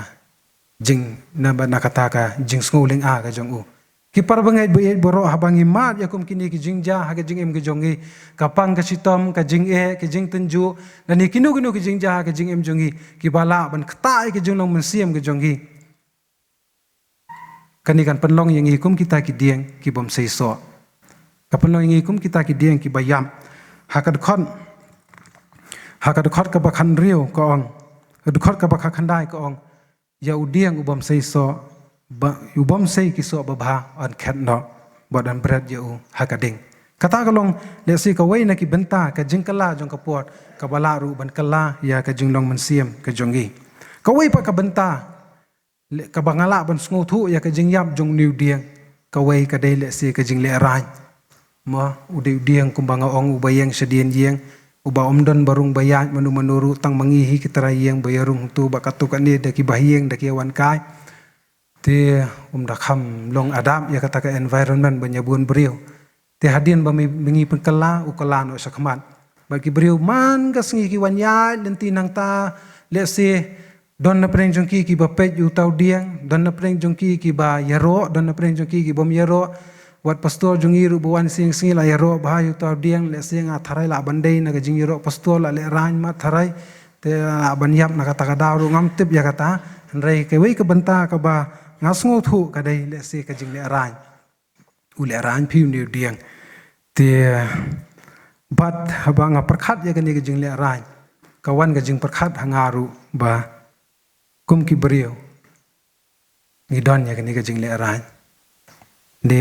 jing, na ba, na kata ka jingsngewlynga ka jong u. Ki para bangeit ba ïeit baroh, haba ngi mad ïa kum kine ki jingjia ha ka jingim ka jong ngi, ka pang ka shitom, ka jingeh, ka jingtynjuh, lane kino kino ki jingjia ha ka jingim jong ngi, kiba lah ban ktah ïa ka jinglong mynsiem ka jong ngi. Kane kan pynlong ïa ngi kum kita ki dieng ki bym seisoh. Ka pynlong ïa ngi kum kita ki dieng kiba ïap. Ha ka dkhot, ha ka dkhot kaba khathynriew ka ong, ka dkhot kaba khatkhyndai ka ong, ïa u dieng u bym seisoh, ba, u bym sei ki soh babha yn khet noh bad yn bret ïa u ha ka ding. Kata ka long lehse kawei na ki bynta ka jingkylla jong ka por kaba lah ruh ban kylla ïa ka jinglong mynsiem ka jong ngi. Kawei pat ka bynta, le-, kaba nga lah ban sngewthuh ïa ka jingïap jong une u dieng, kawei ka dei lehse ka jinglehraiñ. Mo, u dei u dieng kumba nga ong uba ïeng shadien ïing, uba ym don ba rung ba ïaid mano mano ruh, tang ma ngi hi ki trai ïing ba ïarung hangto bad katto katne da ki bahaïing da ki ïawan kai. Te ym da kham long adapt ïa kata ka environment ban ïabun briew. Te hadien ba mi, ba ngi pynkylla, u kylla noh shakhmat. Bad ki briew man ka sngi ki wan ïaid lynti nangta, lehse don na pdeng jong ki kiba peit ïa uta u dieng, don na pdeng jong ki kiba ïaroh, don na pdeng jong ki ki bym ïaroh. Wat pastor jong ngi ruh ba wan sien sngi la ïaroh bha ïa uta u dieng, lehse nga tharai lah ban dei na ka jingïaroh pastor, la lehraiñ mat tharai. Te lah ban ïap na kata ka daw ruh ngam tip ïa kata. Hynrei kawei ka bynta kaba nga sngewthuh ka dei lehse ka jinglehraiñ. U lehraiñ phi une u dieng. Te Bad haba nga pyrkhat ïa kane ka jinglehrain, ka wan ka jingpyrkhat ha nga ruh ba kum ki briew ngi don ïa kane ka jinglehrain, ne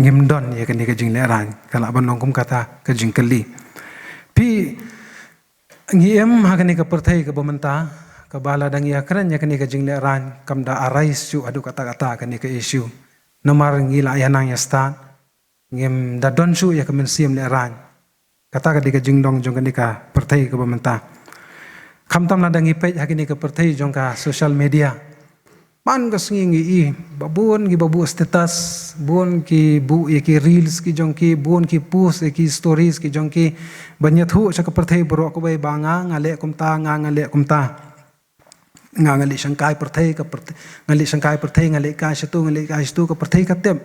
ngim don ïa kane ka jinglehrain. Ka lah ban long kum kata ka jingkylli. Phi, ngi im ha kane ka pyrthei kaba mynta, kaba lada ngi ïakren ïa kane ka jinglehrain, kam da arise shuh haduh katta katta kane ka issue. Namar ngi la ïa nang ïa stad, ngim da don shuh ïa ka mynsiem lehrain. Kata ka dei ka jinglong jong kane ka pyrthei kaba mynta. Khamtam lada ngi peit ha kane ka pyrthei jong ka social media, man ka sngi ngi i ba bun kiba buh status, bun ki buh ïa ki reels ki jong ki, bun ki post ïa ki stories ki jong ki, ban ïathuh sha ka pyrthei baroh kawei ba nga nga leh kumta, nga nga leh kumta. Nga nga leit shangkai pyrthei, ka pyrthei, nga leit shangkai pyrthei, nga leit kai shatu, nga leit kai shatu, ka pyrthei ka tip.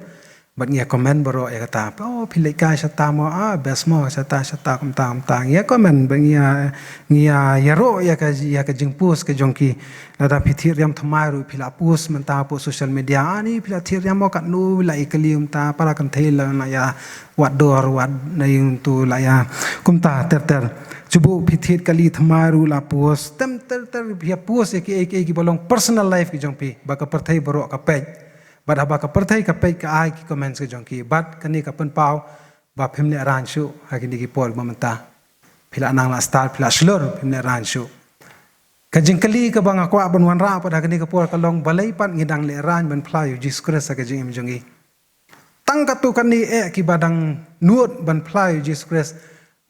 Bad ngi ïa comment baroh ïa kata, "Oh, phi leit kai shata mo, ah, best mo, shata, shata, kumta, kumta." Ngi ïa comment, bad ngi ïa, ngi ïa, ïaroh ïa ka, ïa ka jingpost ka jong ki. Lada phi thied riam thymmai ruh phi la post mynta hapoh social media, "Ah, ni phi la thied riam mo, katno la ïa kali mynta, para kynthei la, la ïa wad dor, wad na ïing tu la ïa." Kumta ter ter. Chubuh phi thied kali thymmai ruh la post. Tem ter ter phi ïa post ïa kiei kiei kiba long personal life ki jong phi, ba ka pyrthei baroh ka peit. Bad haba ka pyrthei ka peit ka ai ki comments ki jong ki. Bad kane ka pynpaw ba phim lehrain shuh ha kine ki por ba mynta. Phi la nang la stad, phi la shlur, phim lehrain shuh. Ka jingkylli kaba nga kwah ban wanrah pat ha kane ka por ka long, balei pat ngi dang lehrain ban phla ïa u Jisu Khrist ha ka jingim jong ngi? Tang katto katne eh kiba dang nud ban phla ïa u Jisu Khrist,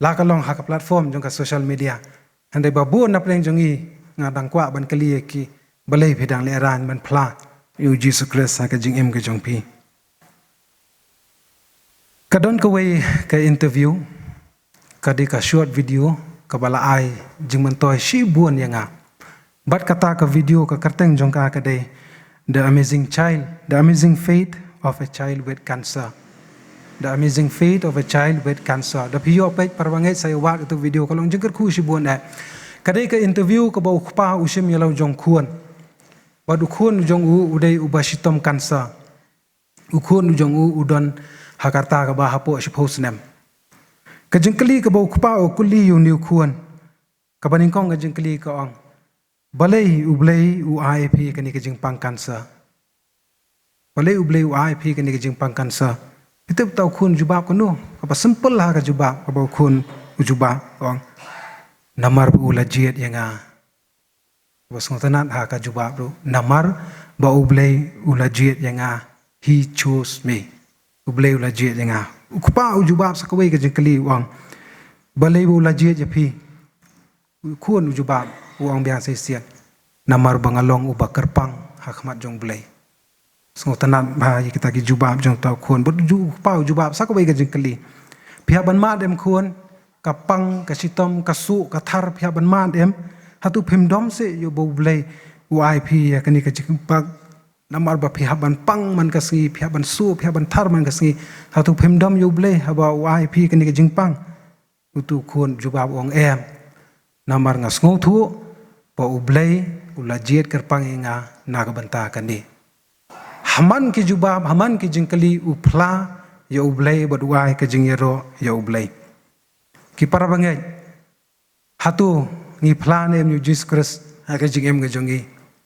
la ka long ha ka platform jong ka social media. Hynrei ba bun na pdeng jong ngi, nga dang kwah ban kylli ïa ki, balei phi dang lehrain ban phla ïa u Jisu Khrist ha ka jingim ka jong phi? Ka don kawei ka interview, ka dei ka short video kaba la ai jingmyntoi shibun ïa nga. Bad kata ka video ka kyrteng jong ka ka dei The Amazing Child, The Amazing Faith of a Child with Cancer. The Amazing Faith of a Child with Cancer. Da phi ïoh peit para bangeit, sa ïa wad katu ka video, ka long jingkyrkhu shibun eh. Ka dei ka interview kaba u kpa u shim ïa la u jong khun. Bad u khun u jong u u dei uba shitom cancer. U khun u jong u u don ha ka rta kaba hapoh shiphew snem. Ka jingkylli kaba u kpa u kylli ïa une u khun, kaba nyngkong ka jingkylli ka ong, balei U Blei u ai ïa phi kane ka jingpang cancer? Balei U Blei u ai ïa phi kane ka jingpang cancer? Phi tip uta u khun u jubab kumno? Kaba simple ha ka jubab kaba u khun u jubab, ka ong, namar ba u la jied ïa nga. Ba sngewtynnat ha ka jubab ruh, namar ba U Blei u la jied ïa nga, he chose me. U Blei u la jied ïa nga. U kpa u jubab sa kawei ka jingkylli, u ong, balei ba u la jied ïa phi? U khun u jubab, u ong biang shisien, namar ba nga long uba kyrpang ha khmat jong U Blei. Sngewtynnat bha ïa kita ki jubab jong uta u khun. Bad u ju-, u kpa u jubab sa kawei ka jingkylli, phi hap ban mad em khun, ka pang, ka shitom, ka suh, ka thar, phi hap ban mad em? Hato phim dom seh ïa ba U Blei u ai phi ïa kane ka jingpang? Namar ba phi hap ban pang man ka sngi, phi hap ban suh, phi hap ban thar man ka sngi. Hato phim dom ïa U Blei haba u ai phi kane ka jingpang? Utu u khun u jubab, u ong, em, namar nga sngewthuh ba U Blei u la jied kyrpang ïa nga na ka bynta kane. Ha man ki jubab, ha man ki jingkylli, u phla ïa U Blei bad u ai ka jingïaroh ïa U Blei. Ki para bangeit, hato ngi phla ne em ïa u Jisu Khrist ha ka jingim ka jong ngi?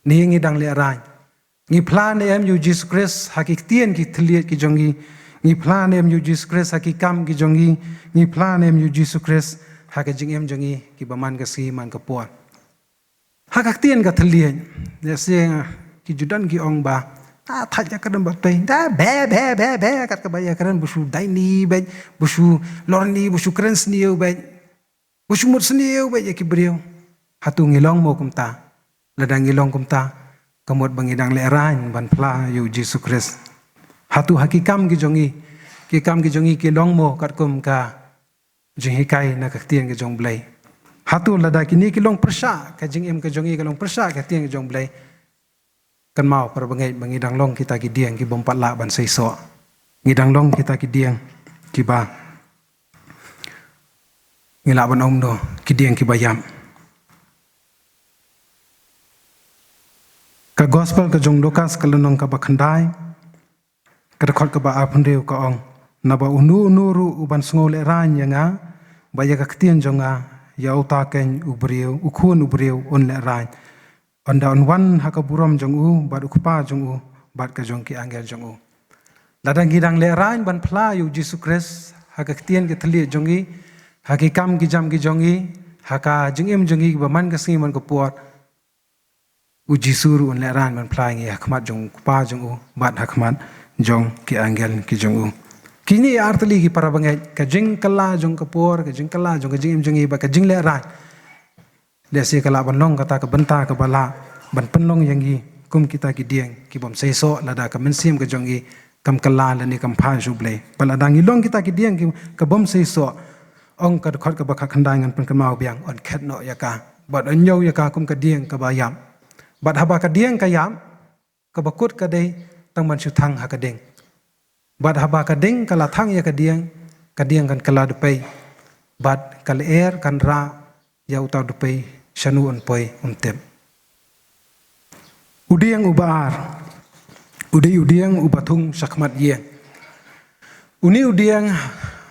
Ne ngi dang lehrain? Ngi phla ne em ïa u Jisu Khrist ha ki ktien ki thylliej ki jong ngi? Ngi phla ne em ïa u Jisu Khrist ha ki kam ki jong ngi? Ngi phla ne em ïa u Jisu Khrist ha ka jingim jong ngi kiba man ka sngi man ka por? Ha ka ktien ka thylliej, lehse ki ju don ki ong ba, ah, thait ka kren ba tei, da, be, be, be, be, kat kaba ïa kren, ba shu dei ni beit, ba shu lor ni, ba shu kren sniew beit, ba shu mut sniew beit ïa ki briew. Hato ngi long mo kumta? Lada ngi long kumta, ka mut ba ngi dang lehrain ban phla ïa u Jisu Khrist. Hato ha ki kam ki jong ngi, ki kam ki jong ngi ki long mo katkum ka jinghikai na ka ktien ka jong U Blei? Hato lada kine ki long pyrshah, ka jingim ka jong ngi ka long pyrshah ka ktien ka jong U Blei, kynmaw para bangeit ba ngi dang long kita ki dieng ki bym pat lah ban seisoh. Ngi dang long kita ki dieng kiba, ngi lah ban ong kumno, ki dieng kiba ïap. Ka Gospel ka jong u Lukas ka lynnong kaba khyndai, ka dkhot kaba arphew hynriew ka ong, naba uno uno ruh uban sngew lehrain ïa nga, ba ïa ka ktien jong nga, ïa uta keiñ u briew, u khun u briew, un lehraiñ. Ynda un wan ha ka burom jong u, bad u Kpa jong u, bad ka jong ki angel jong u. Lada ngi dang lehraiñ ban phla ïa u Jisu Khrist, ha ka ktien ki thylliej jong ngi, ha ki kam ki jam ki jong ngi, ha ka jingim jong ngi ba man ka sngi man ka por. U Jisu ruh un lehraiñ ban phla ïa ngi ha khmat jong u Kpa jong u, bad ha khmat jong ki angel ki jong u. Kine ar tylli ki para bangeit, ka jingkylla jong ka por, ka jingkylla jong ka jingim jong ngi, bad ka jinglehraiñ. Lehse ka lah ban long kata ka bynta kaba lah ban pynlong ïa ngi kum kita ki dieng ki bym seisoh lada ka mynsiem ka jong ngi kam kylla lane kam phai sha U Blei. Bad lada ngi long kita ki dieng ki, ka bym seisoh, ong ka dkhot kaba khatkhyndai ngan pynkynmaw biang, yn khet noh ïa ka. Bad yn ñiew ïa ka kum ka dieng kaba ïap. Bad haba ka dieng ka ïap, kaba kut ka dei tang ban shu thang ha ka ding. Bad haba ka ding ka la thang ïa ka dieng, ka dieng kan kylla dpei. Bad ka lyer kan rah ïa uta u dpei shano un poi ym tip. U dieng uba ar. U dei u dieng uba thung sha khmat ïing. Une u dieng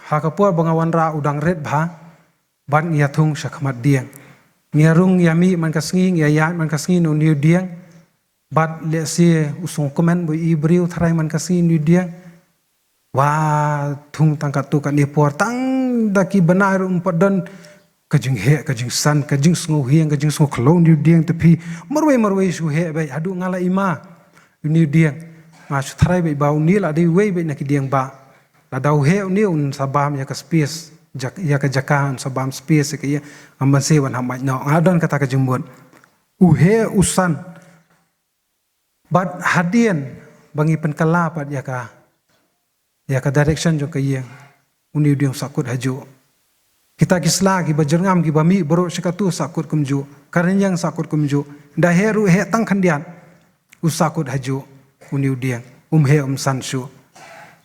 ha ka por ba nga wanrah u dang rit bha. Bad ngi ïa thung sha khmat dieng. Ngi ïa rung ïa mih man ka sngi, ngi ïa ïaid man ka sngi na une u dieng. Bad lehse u sngewkmen bad i briew tharai man ka sngi une u dieng. Wa thung tang katto katne por tang da ki bnai ruh ym pat don ka jingheh, ka jingsan, ka jingsngewheng, ka jingsngewkhlaiñ une u dieng te phi. Marwei marwei shu heh beit haduh nga la ïma une u dieng. Nga shu tharai beit ba une la dei uwei beit na ki dieng ba. Lada u heh une un sa bam ïa ka space, jak-, ïa ka jaka un sa bam space ïa ka ïa, ngam banse wan ha mait noh. Nga don kata ka jingmut. U heh u san. Bad hadien ba ngi pynkylla pat ïa ka, ïa ka direction jong ka ïing, une u dieng u sahkut hajuh. Kita ki sla kiba jyrngam kiba mih baroh shi katto u sahkut kumjuh. Ka rynïeng u sahkut kumjuh. Da heh ruh heh tang khyndiat, u sahkut hajuh une u dieng. Um heh um san shuh.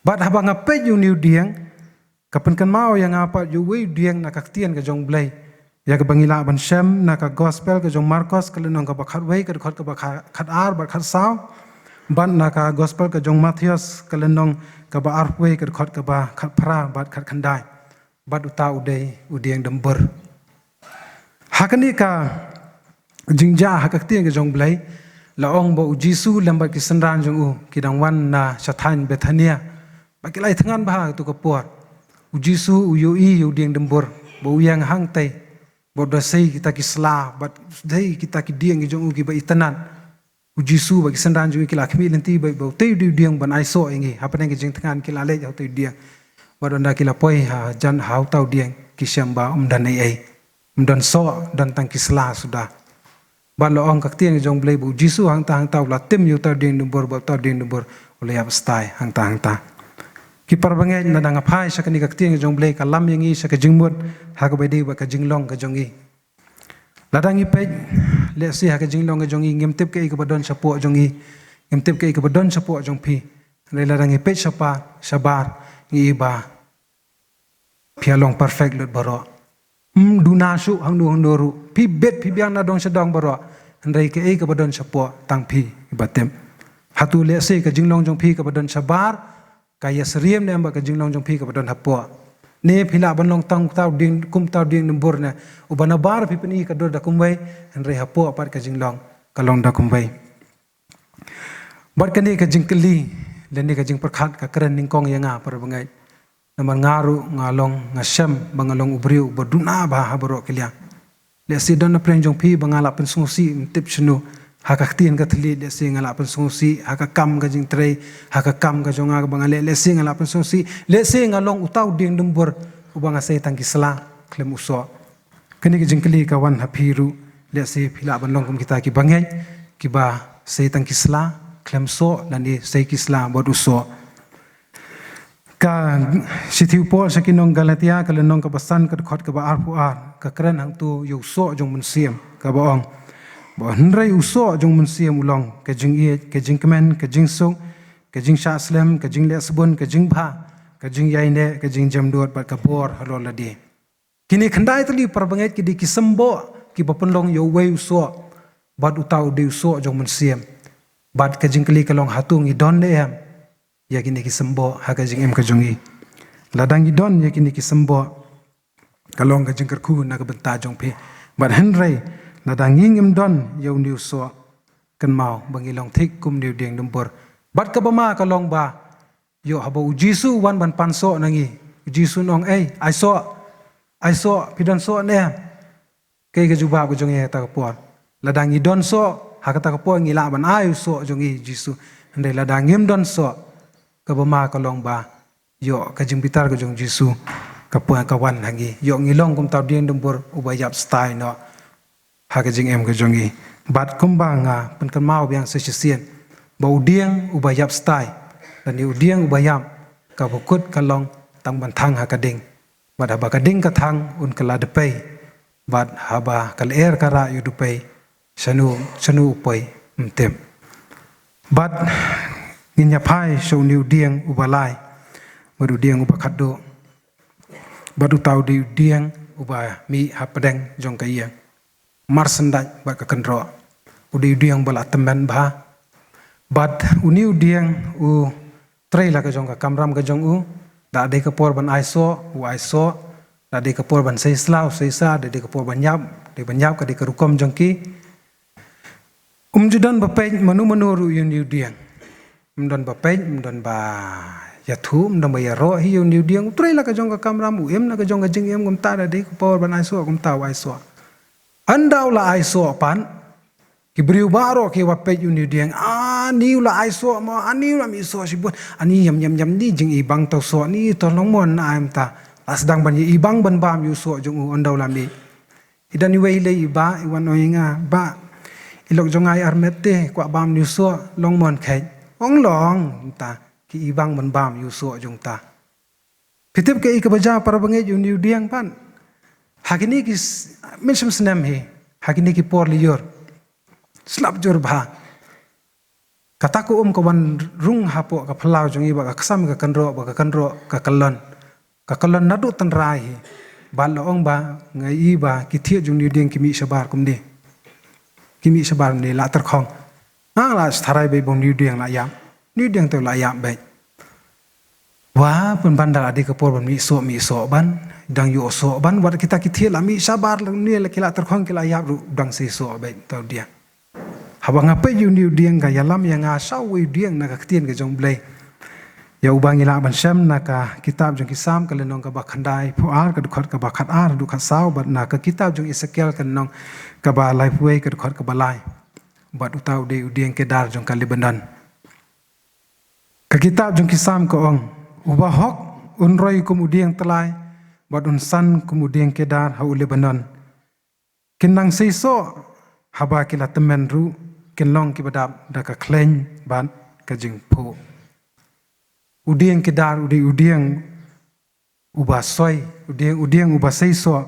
Bad haba nga peit une u dieng, ka pynkynmaw ïa nga pat ïa uwei u dieng na ka ktien ka jong U Blei. Ïa kaba ngi lah ban shem na ka gospel ka jong Markos ka lynnong kaba khatwei ka dkhot kaba kha-, khatar bad khatsaw. Bad na ka gospel ka jong Mathaios ka lynnong kaba arphew ka dkhot kaba khatphra bad khatkhyndai. Bad uta u dei u dieng dymbur. Ha kane ka jingjia ha ka ktien ka jong U Blei, la ong ba u Jisu lem bad ki synran jong u, ki dang wan na sha thaiñ Bethania. Ba ki la ïathngan bha ha kato ka por. U Jisu u ïohi ïa u dieng dymbur, ba u ïeng hangtei. Bad u da sei kita ki sla, bad sei kita ki dieng ki jong u kiba itynnad. U Jisu bad ki synran jong u ki la khmih lynti bad ba utei u dieng ban ai soh ïa ngi. Hapdeng ki jingthngan ki la leit ha utei u dieng. Bad ynda ki la poi hajan ha uta u dieng ki shem ba ym don ei ei. Ym don soh, don tang ki sla suda. Bad la ong ka ktien jong U Blei ba u Jisu hangta hangta u la tim ïa uta u dieng dymbur bad uta u dieng dymbur u la ïap stai hangta hangta. Ki para bangeit, lada nga phai sha kane ka ktien jong U Blei ka lam ïa ngi sha ka jingmut ha kaba dei bad ka jinglong ka jong ngi. Lada ngi peit, lehse ha ka jinglong ka jong ngi, ngim tip kaei kaba don shapoh jong ngi, ngim tip kaei kaba don shapoh jong phi. Hynrei lada ngi peit shabar, shabar, ngi i ba phi ïa long perfect lut baroh. Ym duna shuh hangno hangno ruh. Phi bit phi biang na dong sha dong baroh. Hynrei kaei kaba don shapoh tang phi i ba tip. Hato lehse ka jinglong jong phi kaba don shabar, ka ïasyriem ne em bad ka jinglong jong phi kaba don hapoh. Ne phi lah ban long tang uta u dieng, kum uta u dieng dymbur ne. Uba nabar phi pyni ka dur da kumwei, hynrei hapoh pat ka jinglong ka long da kumwei. Bad kane ka jingkylli lane ka jingpyrkhat ka kren nyngkong ïa nga para bangeit. Namar nga ruh nga long, nga shem ba nga long u briew uba duna bha ha baroh ki liang. Lehse don na pdeng jong phi ba nga la pynsngewsih ym tip shano. Ha ka ktien ka thylliej lehse nga la pynsngewsih, ha ka kam ka jingtrei, ha ka kam ka jong nga ba nga leh, lehse nga la pynsngewsih, lehse nga long uta u dieng dymbur uba nga sei tang ki sla khlem u soh. Kane ka jingkylli ka wan ha phi ruh, lehse phi lah ban long kum kita kiba ngeit, kiba sei tang ki sla khlem soh lane sei ki sla bad u soh. Ka shithi u Paul sha ki nong Galatia ka lynnong kaba san ka dkhot kaba arphew ar ka kren hangto ïa u soh jong mynsiem kaba ong. Ba hynrei u soh jong mynsiem u long ka jingïeit, ka jingkmen, ka jingsuk, ka jingshah slem, ka jingleh sbun, ka jingbha, ka jingïaineh, ka jingjemdud bad ka bor halor lade. Kine khyndai tylli para bangeit ki dei ki symboh kiba pynlong ïa uwei u soh bad uta u dei u soh jong mynsiem. Bad ka jingkylli ka long hato ngi don ne em ïa kine ki symboh ha ka jingim ka jong ngi. Lada ngi don ïa kine ki symboh, Ka long ka jingkyrkhu na ka bynta jong phi. Bad hynrei lada ngi ngim don ïa une u soh, kynmaw ba ngi long thik kum une u dieng dumbur. Bad kaba ma ka long ba, ïoh haba u Jisu u wan ban pan soh na ngi, u Jisu un ong, "Ei, ai soh, ai soh, phi don soh ne em?" Kaei ka jubab ka jong ngi ha kata ka por? Lada ngi don soh, ha kata ka por ngi lah ban ai u soh jong ngi Jisu. Hynrei lada ngim don soh, kaba ma ka long ba, ïoh ka jingbitar ka jong Jisu ka wan ha ngi. Ïoh ngi long kum uta u dieng dumbur uba ïap stai noh ha ka jingim ka jong ngi. Bad kumba nga pynkynmaw biang sa shisien, ba u dieng uba ïap stai lane u dieng uba ïap, kaba kut ka long tang ban thang ha ka ding. Bad haba ka ding ka thang, un kylla dpei. Bad haba ka lyer ka rah ïa u dpei, shano, shano u poi, ym tip. Bad ngin ïa phai sha une u dieng uba lai, bad u dieng uba khatduh. Bad uta u dei u dieng uba mih hapdeng jong ka ïing, mar syndah bad ka kynroh. U dei u dieng ba la tymmen bha. Bad une u dieng u trei la ka jong ka kamram ka jong u. Da dei ka por ban ai soh, u ai soh. Da dei ka por ban sei sla, u sei sla. Da dei ka por ban ïap, dei ban ïap, ka dei ka rukom jong ki. Um ju don ba peit mano mano ruh ïa une u dieng. Um don ba peit, um don ba ïathuh, um don ba ïaroh hi ïa une u dieng. U trei la ka jong ka kamram, u im la ka jong ka jingim, kumta da dei ka por ban ai soh, kumta u ai soh. Ynda u la ai soh pat, ki briew baroh ki wan peit ïa une u dieng. Ani u la ai soh mo, ani u la mih soh shibun. Ani ïam ïam ïam, ni jingibang to soh, ni to long mo, na ai mynta. La sdang ban ïa ibang ban bam ïa u soh jong u ynda u la mih. I don iwei i lei i bah, i wan ong ïa nga, "Bah, i lok jong nga i armet te, kwah bam une u soh, long mo kheit?" Ong long, mynta ki ibang ban bam ïa u soh jong uta. Phi tip kaei kaba jia para bangeit ïa une u dieng pat? Ha kine ki s-, mynshem snem hi, ha kine ki por lyiur, slap jur bha. Kata ka um ka wan rung hapoh ka phyllaw jong i, bad ka ksam ka kynroh, bad ka kynroh ka kyllon. Ka kyllon naduh tynrai hi. Bad la ong ba nga i ba ki thied jong une u dieng ki mih shabar kumne. Ki mih shabar kumne, la tyrkhong. Nga la tharai beit ba une u dieng la ïap. Une u dieng te u la ïap beit. Wa, pynban da la dei ka por ban mih soh, mih soh ban, dang ïoh soh ban, wat kita ki thied la mih shabar, la une la ki la tyrkhong, ki la ïap ruh, dang sei soh beit uta u dieng. Haba nga peit ïa une u dieng, ka ïalam ïa nga sha uwei u dieng na ka ktien ka jong U Blei. Ïa uba ngi lah ban shem na ka kitab jong ki Salm, ka lynnong kaba khyndaiphew ar, ka dkhot kaba khat ar haduh khat saw, bad na ka kitab jong Esekiel, ka lynnong kaba laiphew wei, ka dkhot kaba lai. Bad uta u dei u dieng kedar jong ka Lebanon. Ka kitab jong ki Salm ka ong, "Uba hok un roi kum u dieng tyllai, bad un san kum u dieng kedar ha u Lebanon. Kin nang sei soh, haba ki la tymmen ruh, kin long kiba dap da ka khleiñ bad ka jingphuh." U dieng kedar u dei u dieng uba soi, u dieng, u dieng uba sei soh,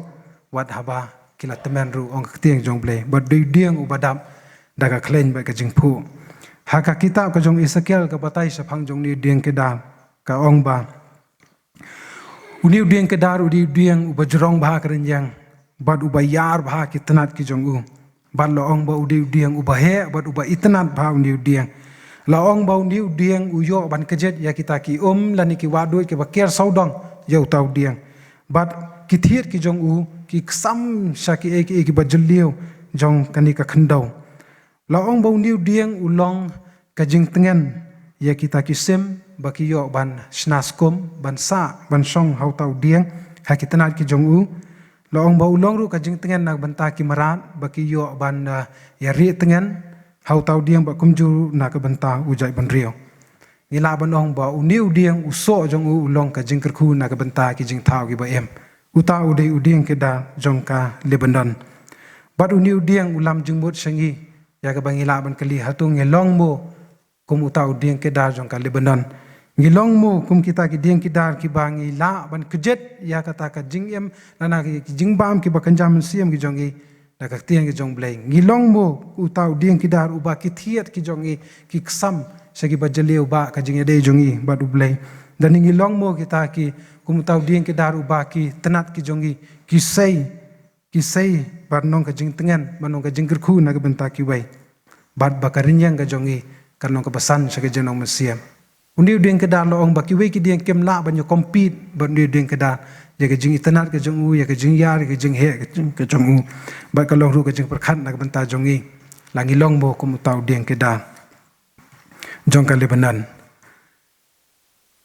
wat haba ki la tymmen ruh, ong ka ktien jong U Blei, bad u dei u dieng uba dap da ka khleiñ bad ka jingphuh. Ha ka kitab ka jong Esekiel ka batai shaphang jong une u dieng kedar, ka ong ba une u dieng kedar u dei u dieng uba jrong bha ka rynïeng, bad uba ïar bha ki tnat ki jong u. Bad la ong ba u dei u dieng uba heh, bad uba itynnad bha une u dieng. La ong ba une u dieng u ïoh ban kjit ïa kita ki um lane ki wahduid kiba ker sawdong ïa uta u dieng. Bad ki thied ki jong u ki ksam sha kiei kiei kiba jylliew jong kane ka khyndew. La ong ba une u dieng u long ka jingtngen ïa kita ki sim ba ki ïoh ban shna skum, ban sah, ban shong ha uta u dieng, ha ki tnat ki jong u. La ong ba u long ruh ka jingtngen na ka bynta ki mrad ba ki ïoh ban, eh, ïa rieh tngen ha uta u dieng, bad kumjuh na ka bynta u jaitbynriew. Ngi lah ban ong ba une u dieng u soh jong u u long ka jingkyrkhu na ka bynta ki jingthaw kiba im. Uta u dei u dieng kedar jong ka Lebanon. Bad une u dieng u lam jingmut sha ngi ïa kaba ngi lah ban kylli, hato ngi long mo kum uta u dieng kedar jong ka Lebanon? Ngi long mo kum kita ki dieng kedar kiba ngi lah ban kjit ïa kata ka jingim, lane ki jingbam kiba kynja mynsiem ki jong ngi da ka ktien ki jong U Blei? Ngi long mo uta u dieng kedar uba ki thied ki jong ngi ki ksam sha kiba jylliew bad ka jingïadei jong ngi bad U Blei? Lane ngi long mo kita ki, kum uta u dieng kedar uba ki tnat ki jong ngi ki sei, ki sei ban long ka jingtngen, ban long ka jingkyrkhu na ka bynta kiwei, bad ba ka rynïeng ka jong ngi kan long kaba san sha ka jinglong mynsiem? Une u dieng kedar la ong ba kiwei ki dieng kim lah ban ïa compete bad une u dieng kedar, ïa ka jingitynnad ka jong u, ïa ka jingïar, ïa ka jingheh ka jong, ka jong u. Bad ka long ruh ka jingpyrkhat na ka bynta jong ngi, la ngi long mo kum uta u dieng kedar jong ka Lebanon.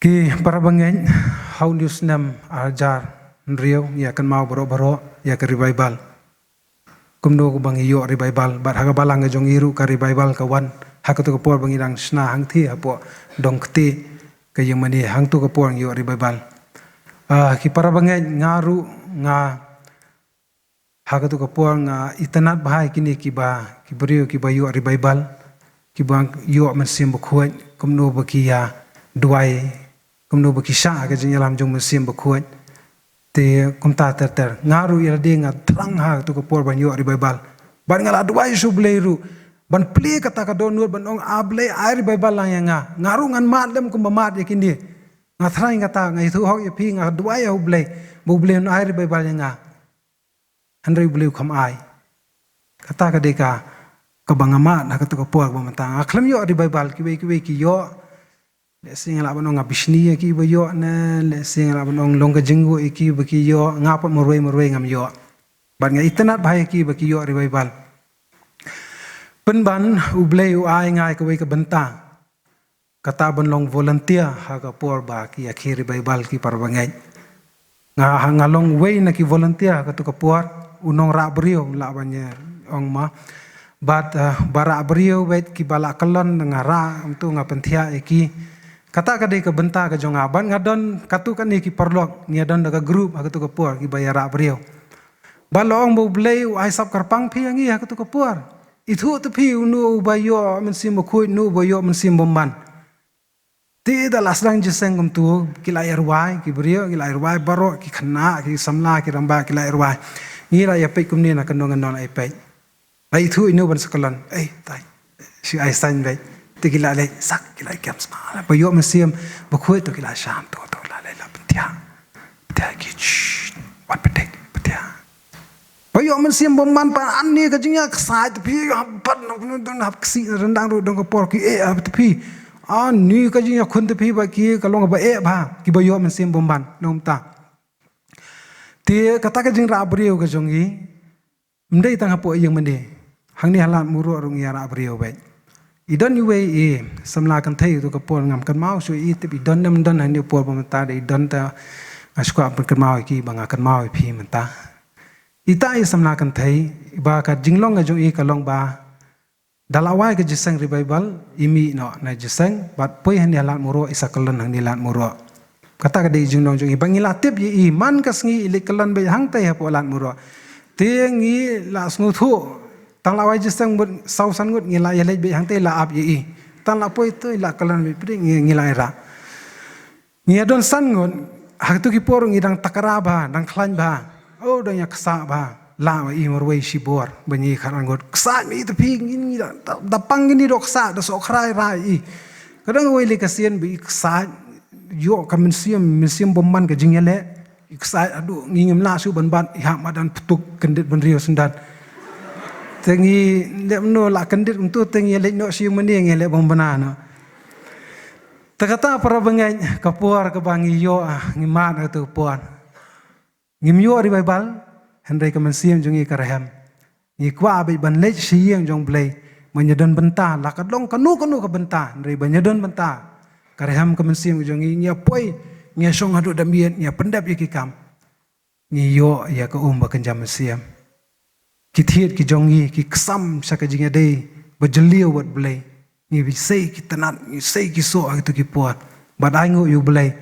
Ki para bangeit, ha une u snem ar hajar hynriew ngi ïa kynmaw baroh baroh ïa ka revival. Kumno kaba ngi ïoh revival, bad ha ka balang ka jong ngi ruh ka revival ka wan ha kato ka por ba ngi dang shna hangthie hapoh Dongkti, ka ïing mane, hangto ka por ngi ïoh revival. Ah, ki para bangeit, nga ruh nga ha kato ka por nga itynnad bha ïa kine kiba, ki briew kiba ïoh revival, kiba ïoh Mynsiem Bakhuid, kumno ba ki ïa duwai, kumno ba ki shah ha ka jingïalam jong Mynsiem Bakhuid. Te kumta ter ter. Nga ruh ïa lade nga thrang ha kato ka por ban ïoh revival. Bad nga la duwai sha U Blei ruh ban plie kata ka dohnud ban ong, A Blei, ai revival lang ïa nga. Nga ruh ngan mad lem kumba mad ïa kine. Nga thrang kata, nga ïathuh hok ïa phi, nga duwai ïa U Blei ba U Blei un ai revival ïa nga. Hynrei U Blei u kham ai. Kata ka dei ka, kaba nga mad ha kato ka por ba mynta. Nga khlem ïoh revival, kiwei kiwei ki ïoh. Lehse nga lah ban ong nga bishni ïa ki ba ïoh ne, lehse nga lah ban ong long ka jingguh ïa ki ba ki ïoh, nga pat marwei marwei ngam ïoh. Bad nga itynnad bha ïa ki ba ki ïoh revival. Pynban U Blei u ai nga ïa kawei ka bynta. Kata ban long volunteer ha ka por ba ki ïa khie revival, ki para bangeit. Nga, nga long uwei na ki volunteer ha kato ka por, u nongrah briew lah ban ïa ong ma. Bad, eh, ba rah briew beit kiba la kyllon, nga rah, kumto nga pynthiah ïa ki. Kata ka dei ka bynta ka jong nga. Bad nga don katto katne ki paralok, ngi ïa don da ka group ha kato ka por, kiba ïa rah briew. Bad la ong ba U Blei u ai sap kyrpang phi ïa ngi ha kato ka por. Ithuh te phi uno uba ïoh Mynsiem Bakhuid, uno uba ïoh Mynsiem Bymman. Te da la sdang jingïaseng kumto, ki la ïa rwai, ki briew, ki la ïa rwai baroh, ki khynnah, ki samla, ki rangbah, ki la ïa rwai. Ngi la ïa peit kumne na ka nong, ka nong la ïa peit. La ithuh ino ban sa kyllon, ei, tai. Shi ai sign beit. Te ki la leit, sak, ki la kem sma. Ba ïoh Mynsiem Bakhuid to ki la sham, to, to, la leit la pynthiah. Pynthiah ki, shh, wat pynthiah, pynthiah. Ba ïoh Mynsiem Bymman pat, ani ka jingïaksaid te phi, hap pat, na, na, na, hap ksih, na ryndang ruh, dang ka por ki, eh, hap te phi. Ani ka jingïakhun te phi ba ki, ka long ba eh bha, kiba ïoh Mynsiem Bymman, na kumta. Te kata ka jingrah briew ka jong ngi, ym dei tang hapoh ïing mane. Hangne ha Lad Murot ruh ngi ïarah briew beit. I don iwei i samla kynthei, to ka por ngam kynmaw shuh i, tip i don ne ym don hangne por ba mynta, da i don te nga shu kwah pynkynmaw ïa ki ba nga kynmaw ïa phi mynta. Ita i samla kynthei, ba ka jinglong ka jong i ka long ba da la wai ka jingïaseng revival, i mih noh na jingïaseng, bad poi hangne ha Lad Murot, i sa kyllon hangne Lad Murot. Kata ka dei jinglong jong i, ba ngi la tip ïa i, man ka sngi i leit kyllon beit hangtei hapoh Lad Murot. Te ngi la sngewthuh, tang la wai jingïaseng mut saw san ngut ngi la ïa leit beit hangtei la ap ïa i. Tang la poi to i la kyllon beit pyrthei ngi, ngi la ïarah. Ngi ïa don san ngut, ha kato ki por ngi dang takra bha, dang khlaiñ bha. Oh, dang ïa ksah bha. La wa i marwei shibor, ba ngi khatar ngut. Ksah mi te phi ngi, ngi da, da, da pang ngi ni dok ksah, da soh khrai rai i. Ka dang wei le ka sien ba i ksah, ïoh ka mynsiem, mynsiem bymman ka jingïaleh. I ksah haduh ngi ngim lah shuh ban bat, i hap madan ptuk kyndit ban riew syndan. Te ngi leh mano lah kyndit kumto te ngi leit noh shi mane ngi leh bym bna noh. Te kata para bangeit ka por kaba ngi ïoh, ah, ngi mad ha kato ka por. Ngim ïoh revival, hynrei ka mynsiem jong ngi ka rhem. Ngi kwah beit ban leit sha ïing jong Blei, ban ïa don bynta, la ka long kano kano ka bynta, hynrei ban ïa don bynta. Ka rhem ka mynsiem jong ngi, ngi ïa poi, ngi ïa shong haduh da miet, ngi ïa pyndep ïa ki kam. Ngi ïoh ïa ka um ba kynja mynsiem. Ki thied ki jong ngi, ki ksam sha ka jingïadei ba jylliew bad Blei. Ngi sei ki tnat, ngi sei ki soh ha kito ki por. Bad ai nguh ïa U Blei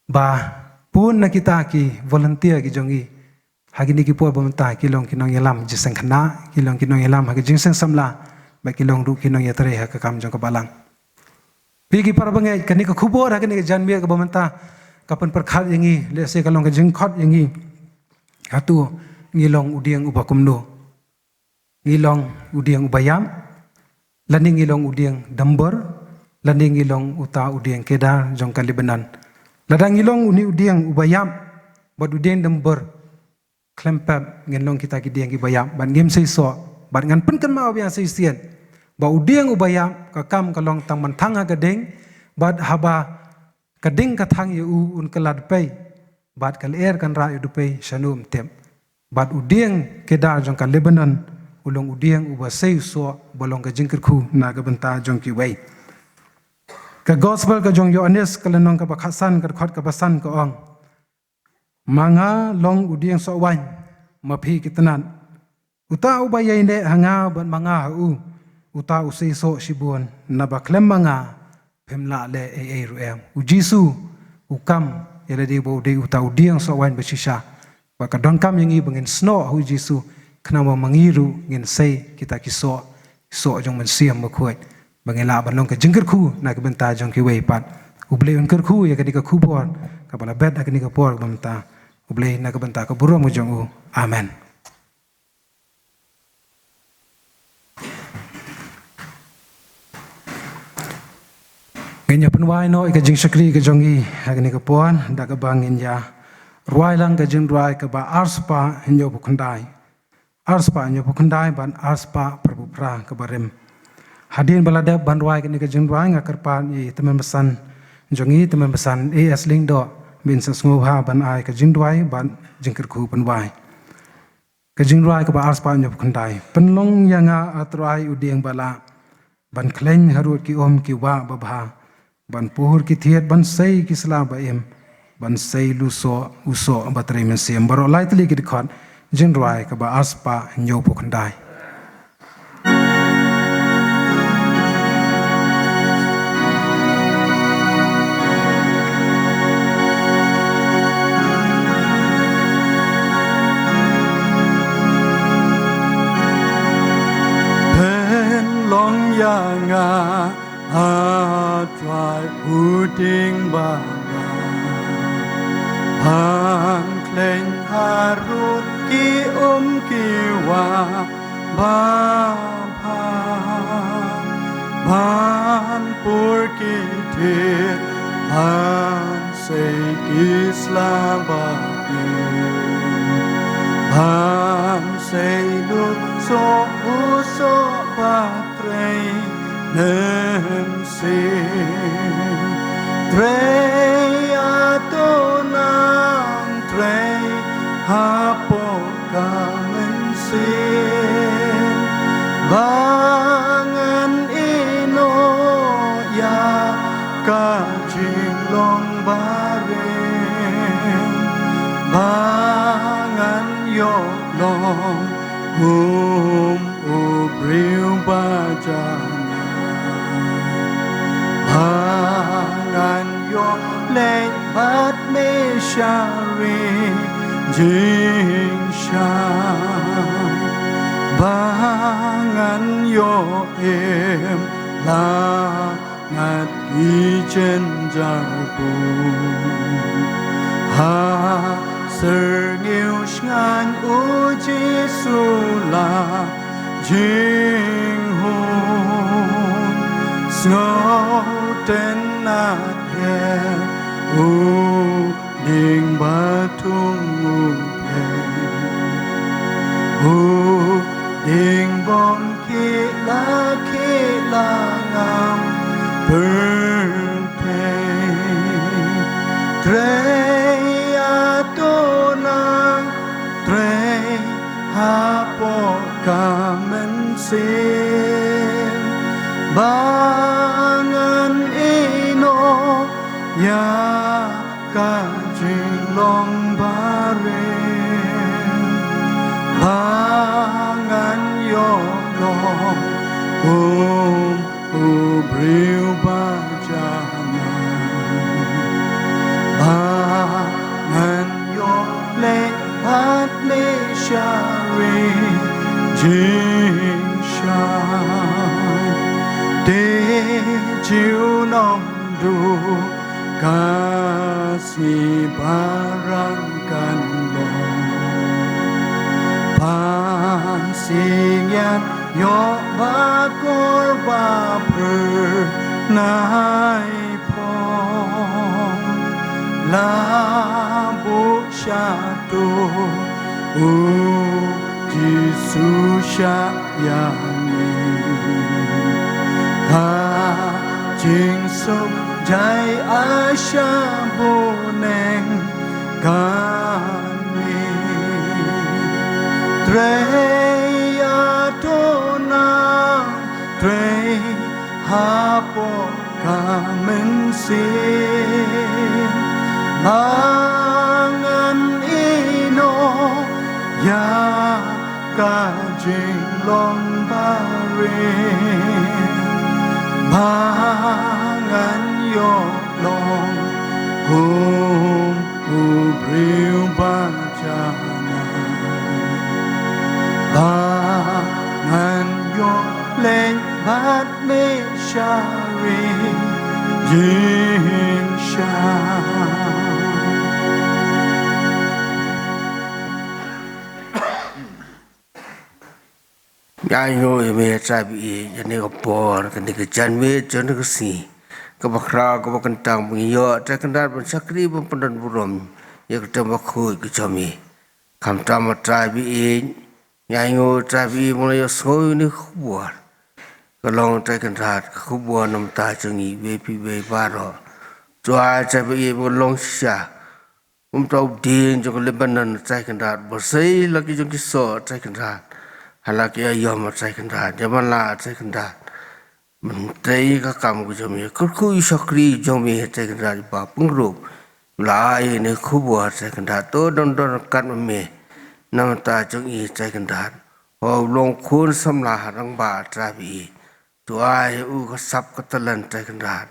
ba bun na kita ki volunteer ki jong ngi ha kine ki por ba mynta ki long ki nongïalam jingïaseng khynnah, ki long ki nongïalam ha ka jingïaseng samla, bad ki long ruh ki nongïatrei ha ka kam jong ka balang. Phi ki para bangeit, kane ka khubor ha kane ka janmiet kaba mynta ka pynpyrkhat ïa ngi, lehse ka long ka jingkhot ïa ngi. Hato ngi long u dieng uba kumno? Ngi long u dieng uba ïap, lane ngi long u dieng dambor, lane ngi long uta u dieng kedar jong ka Lebanon? Lada ngi long une u dieng uba ïap bad u dieng dambor, khlem pep ngin long kita ki dieng kiba ïap bad ngim sei soh. Bad ngan pynkynmaw biang shisien ba u dieng uba ïap ka kam ka long tang ban thang ha ka ding, Bad haba ka ding ka thang ïa u, un kylla dpei, bad ka lyer kan rah ïa u dpei shano ym tip. Bad u dieng kedar jong ka Lebanon u long u dieng uba sei u soh, ba long ka jingkyrkhu na ka bynta jong kiwei. Ka gospel ka jong Ïoannis ka lynnong kaba khatsan, ka dkhot kaba san ka ong: Ma nga long u dieng soh waiñ, ma phi ki tnat. Uta uba ïaineh ha nga bad ma nga ha u, uta u sei soh shibun, naba khlem ma nga phim lah leh ei ei ruh em. U Jisu u kam ïa lade ba u dei uta u dieng soh waiñ ba shisha. Ba ka donkam ïa ngi ba ngin snoh ha u Jisu, khnang ba ma ngi ruh ngin sei kita ki soh, soh jong Mynsiem Bakhuid, ba ngin lah ban long ka jingkyrkhu na ka bynta jong kiwei pat. U Blei un kyrkhu ïa kane ka khubor kaba la bet ha kane ka por kaba mynta. U Blei na ka bynta ka burom ka jong u. Amen. Ngin ïa pynwai noh ïa ka jingshakri ka jong ngi ha kane ka por da kaba ngin ïa rwai lang ka jingrwai kaba arspah hynñiewphew khyndai. Arspah hynñiewphew khyndai bad arspah phraphew phra kaba rim. Hadien ba la dep ban rwai kane ka jingrwai, nga kyrpad ïa i tymmen basan jong ngi, tymmen basan A S Lyngdoh, ba in sa sngewbha ban ai ka jingrwai bad jingkyrkhu pynwai. Ka jingrwai kaba arspah hynñiewphew khyndai. Pynlong ïa nga, A Trai u dieng ba lah, ban khleiñ harud ki um ki wah babha, ban pur ki thied, ban sei ki sla ba im, ban sei lu soh u soh ba trei mynsiem. Baroh lai tylli ki dkhot, jingrwai kaba arspah hynñiewphew khyndai. Pynlong ïa nga, A Trai u dieng ba lah, ban khleiñ harud ki um ki wah babha, ban pur ki thied, ban sei ki sla ba im, ban sei lu soh u soh ba trei mynsiem. Trei, A To, nang trei hapoh ka mynsiem. Ba ngan ïehnoh ïa ka jinglong barim, ba ngan ïoh long kum u briew ba janai. Ba ngan ïoh leit bad me sha ri jingshai. Ba ngan ïoh im la ngat ki jynjar bun. Ha syrngiew shngaiñ u Jisu la jinghun. Sngewtynnad pher, u dieng ba thung u pher. U dieng bym khih la khih la ngam pyrthei. Trei, A To, nang trei hapoh ka mynsiem. Ba ngan ïehnoh ïa ka jinglong barim. Ba ngan ïoh long kum u briew ba janai. Ba ngan ïoh leit bad me sha ri jingshai. Te junom duh ka sngi ba rang kan long. Phan synñiat ïoh ba kor ba phyrnai phong. La buh shato u Jisu shah ïa ngi. Ka jingsuk Jai a sha bneng kan mi. Trei a to na trei hapoh ka mynsiem. Ba ngan ïehnoh ïa ka jinglong barim. Ba ngan ïoh long kum u briew ba janai. Ba ngan ïoh leit bad me sha ri jingshai. Ngi ainguh ïa me Trai baieit, ïa kane ka por, kane ka janmiet jong kane ka sngi kaba khraw, kaba kyntang ba ngi ïoh Trai Kynrad ban shakri, ban pyndon burom ïa ka kyrteng bakhuid ka jong me. Khamtam Trai baieit, ngi ainguh Trai baieit ba ngi la ïohsngew ïa kane ka khubor. Ka long Trai Kynrad ka khubor na ka bynta jong ngi iwei pa iwei baroh. To ai Trai baieit ba long shisha kumta u dieng jong ka Lebanon Trai Kynrad, ba sei la ki jong ki soh Trai Kynrad, ha la ki aïom Trai Kynrad, ïa ban lah Trai Kynrad ban trei ka kam ka jong me. Kyrkhu ïa u shakri jong me Trai Kynrad, i Bah Pyngrope, u la ai ïa kane ka khubor Trai Kynrad. To don don ryngkat ma me na ka bynta jong i Trai Kynrad. Hooid, u long khun samla rangbah Trai baieit. To ai ïa u ka sap ka talent Trai Kynrad,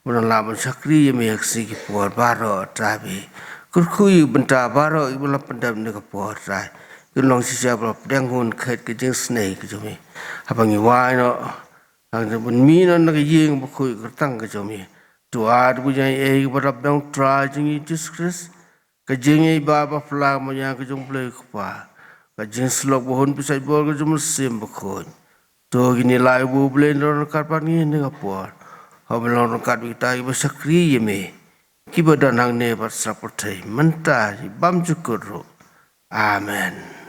ba un lah ban shakri ïa me ha ki sngi ki por baroh Trai baieit. Kyrkhu ïa ki bynta baroh kiba la pyndep ha kane ka por Trai. Kin long shisha ba la pdiang hun khet ka jingisynei ka jong me. Haba ngi wai noh, haba ngi mih noh na ka ïing bakhuid kyrteng ka jong me, to ai da ka jingaiei kaba dap biang u Trai jong ngi Jisu Khrist, ka jingïaibah ba phylla marjan ka jong U Blei U Kpa, ka jingsyllok ba hun bishar bor ka jong U Mynsiem Bakhuid. To kine lai ba U Blei un long ryngkat bad ngi ha kane ka por. Haba long ryngkat bad kita kiba shakri ïa me, kiba don hangne bad sha pyrthei mynta, bymjukut ruh. Amen.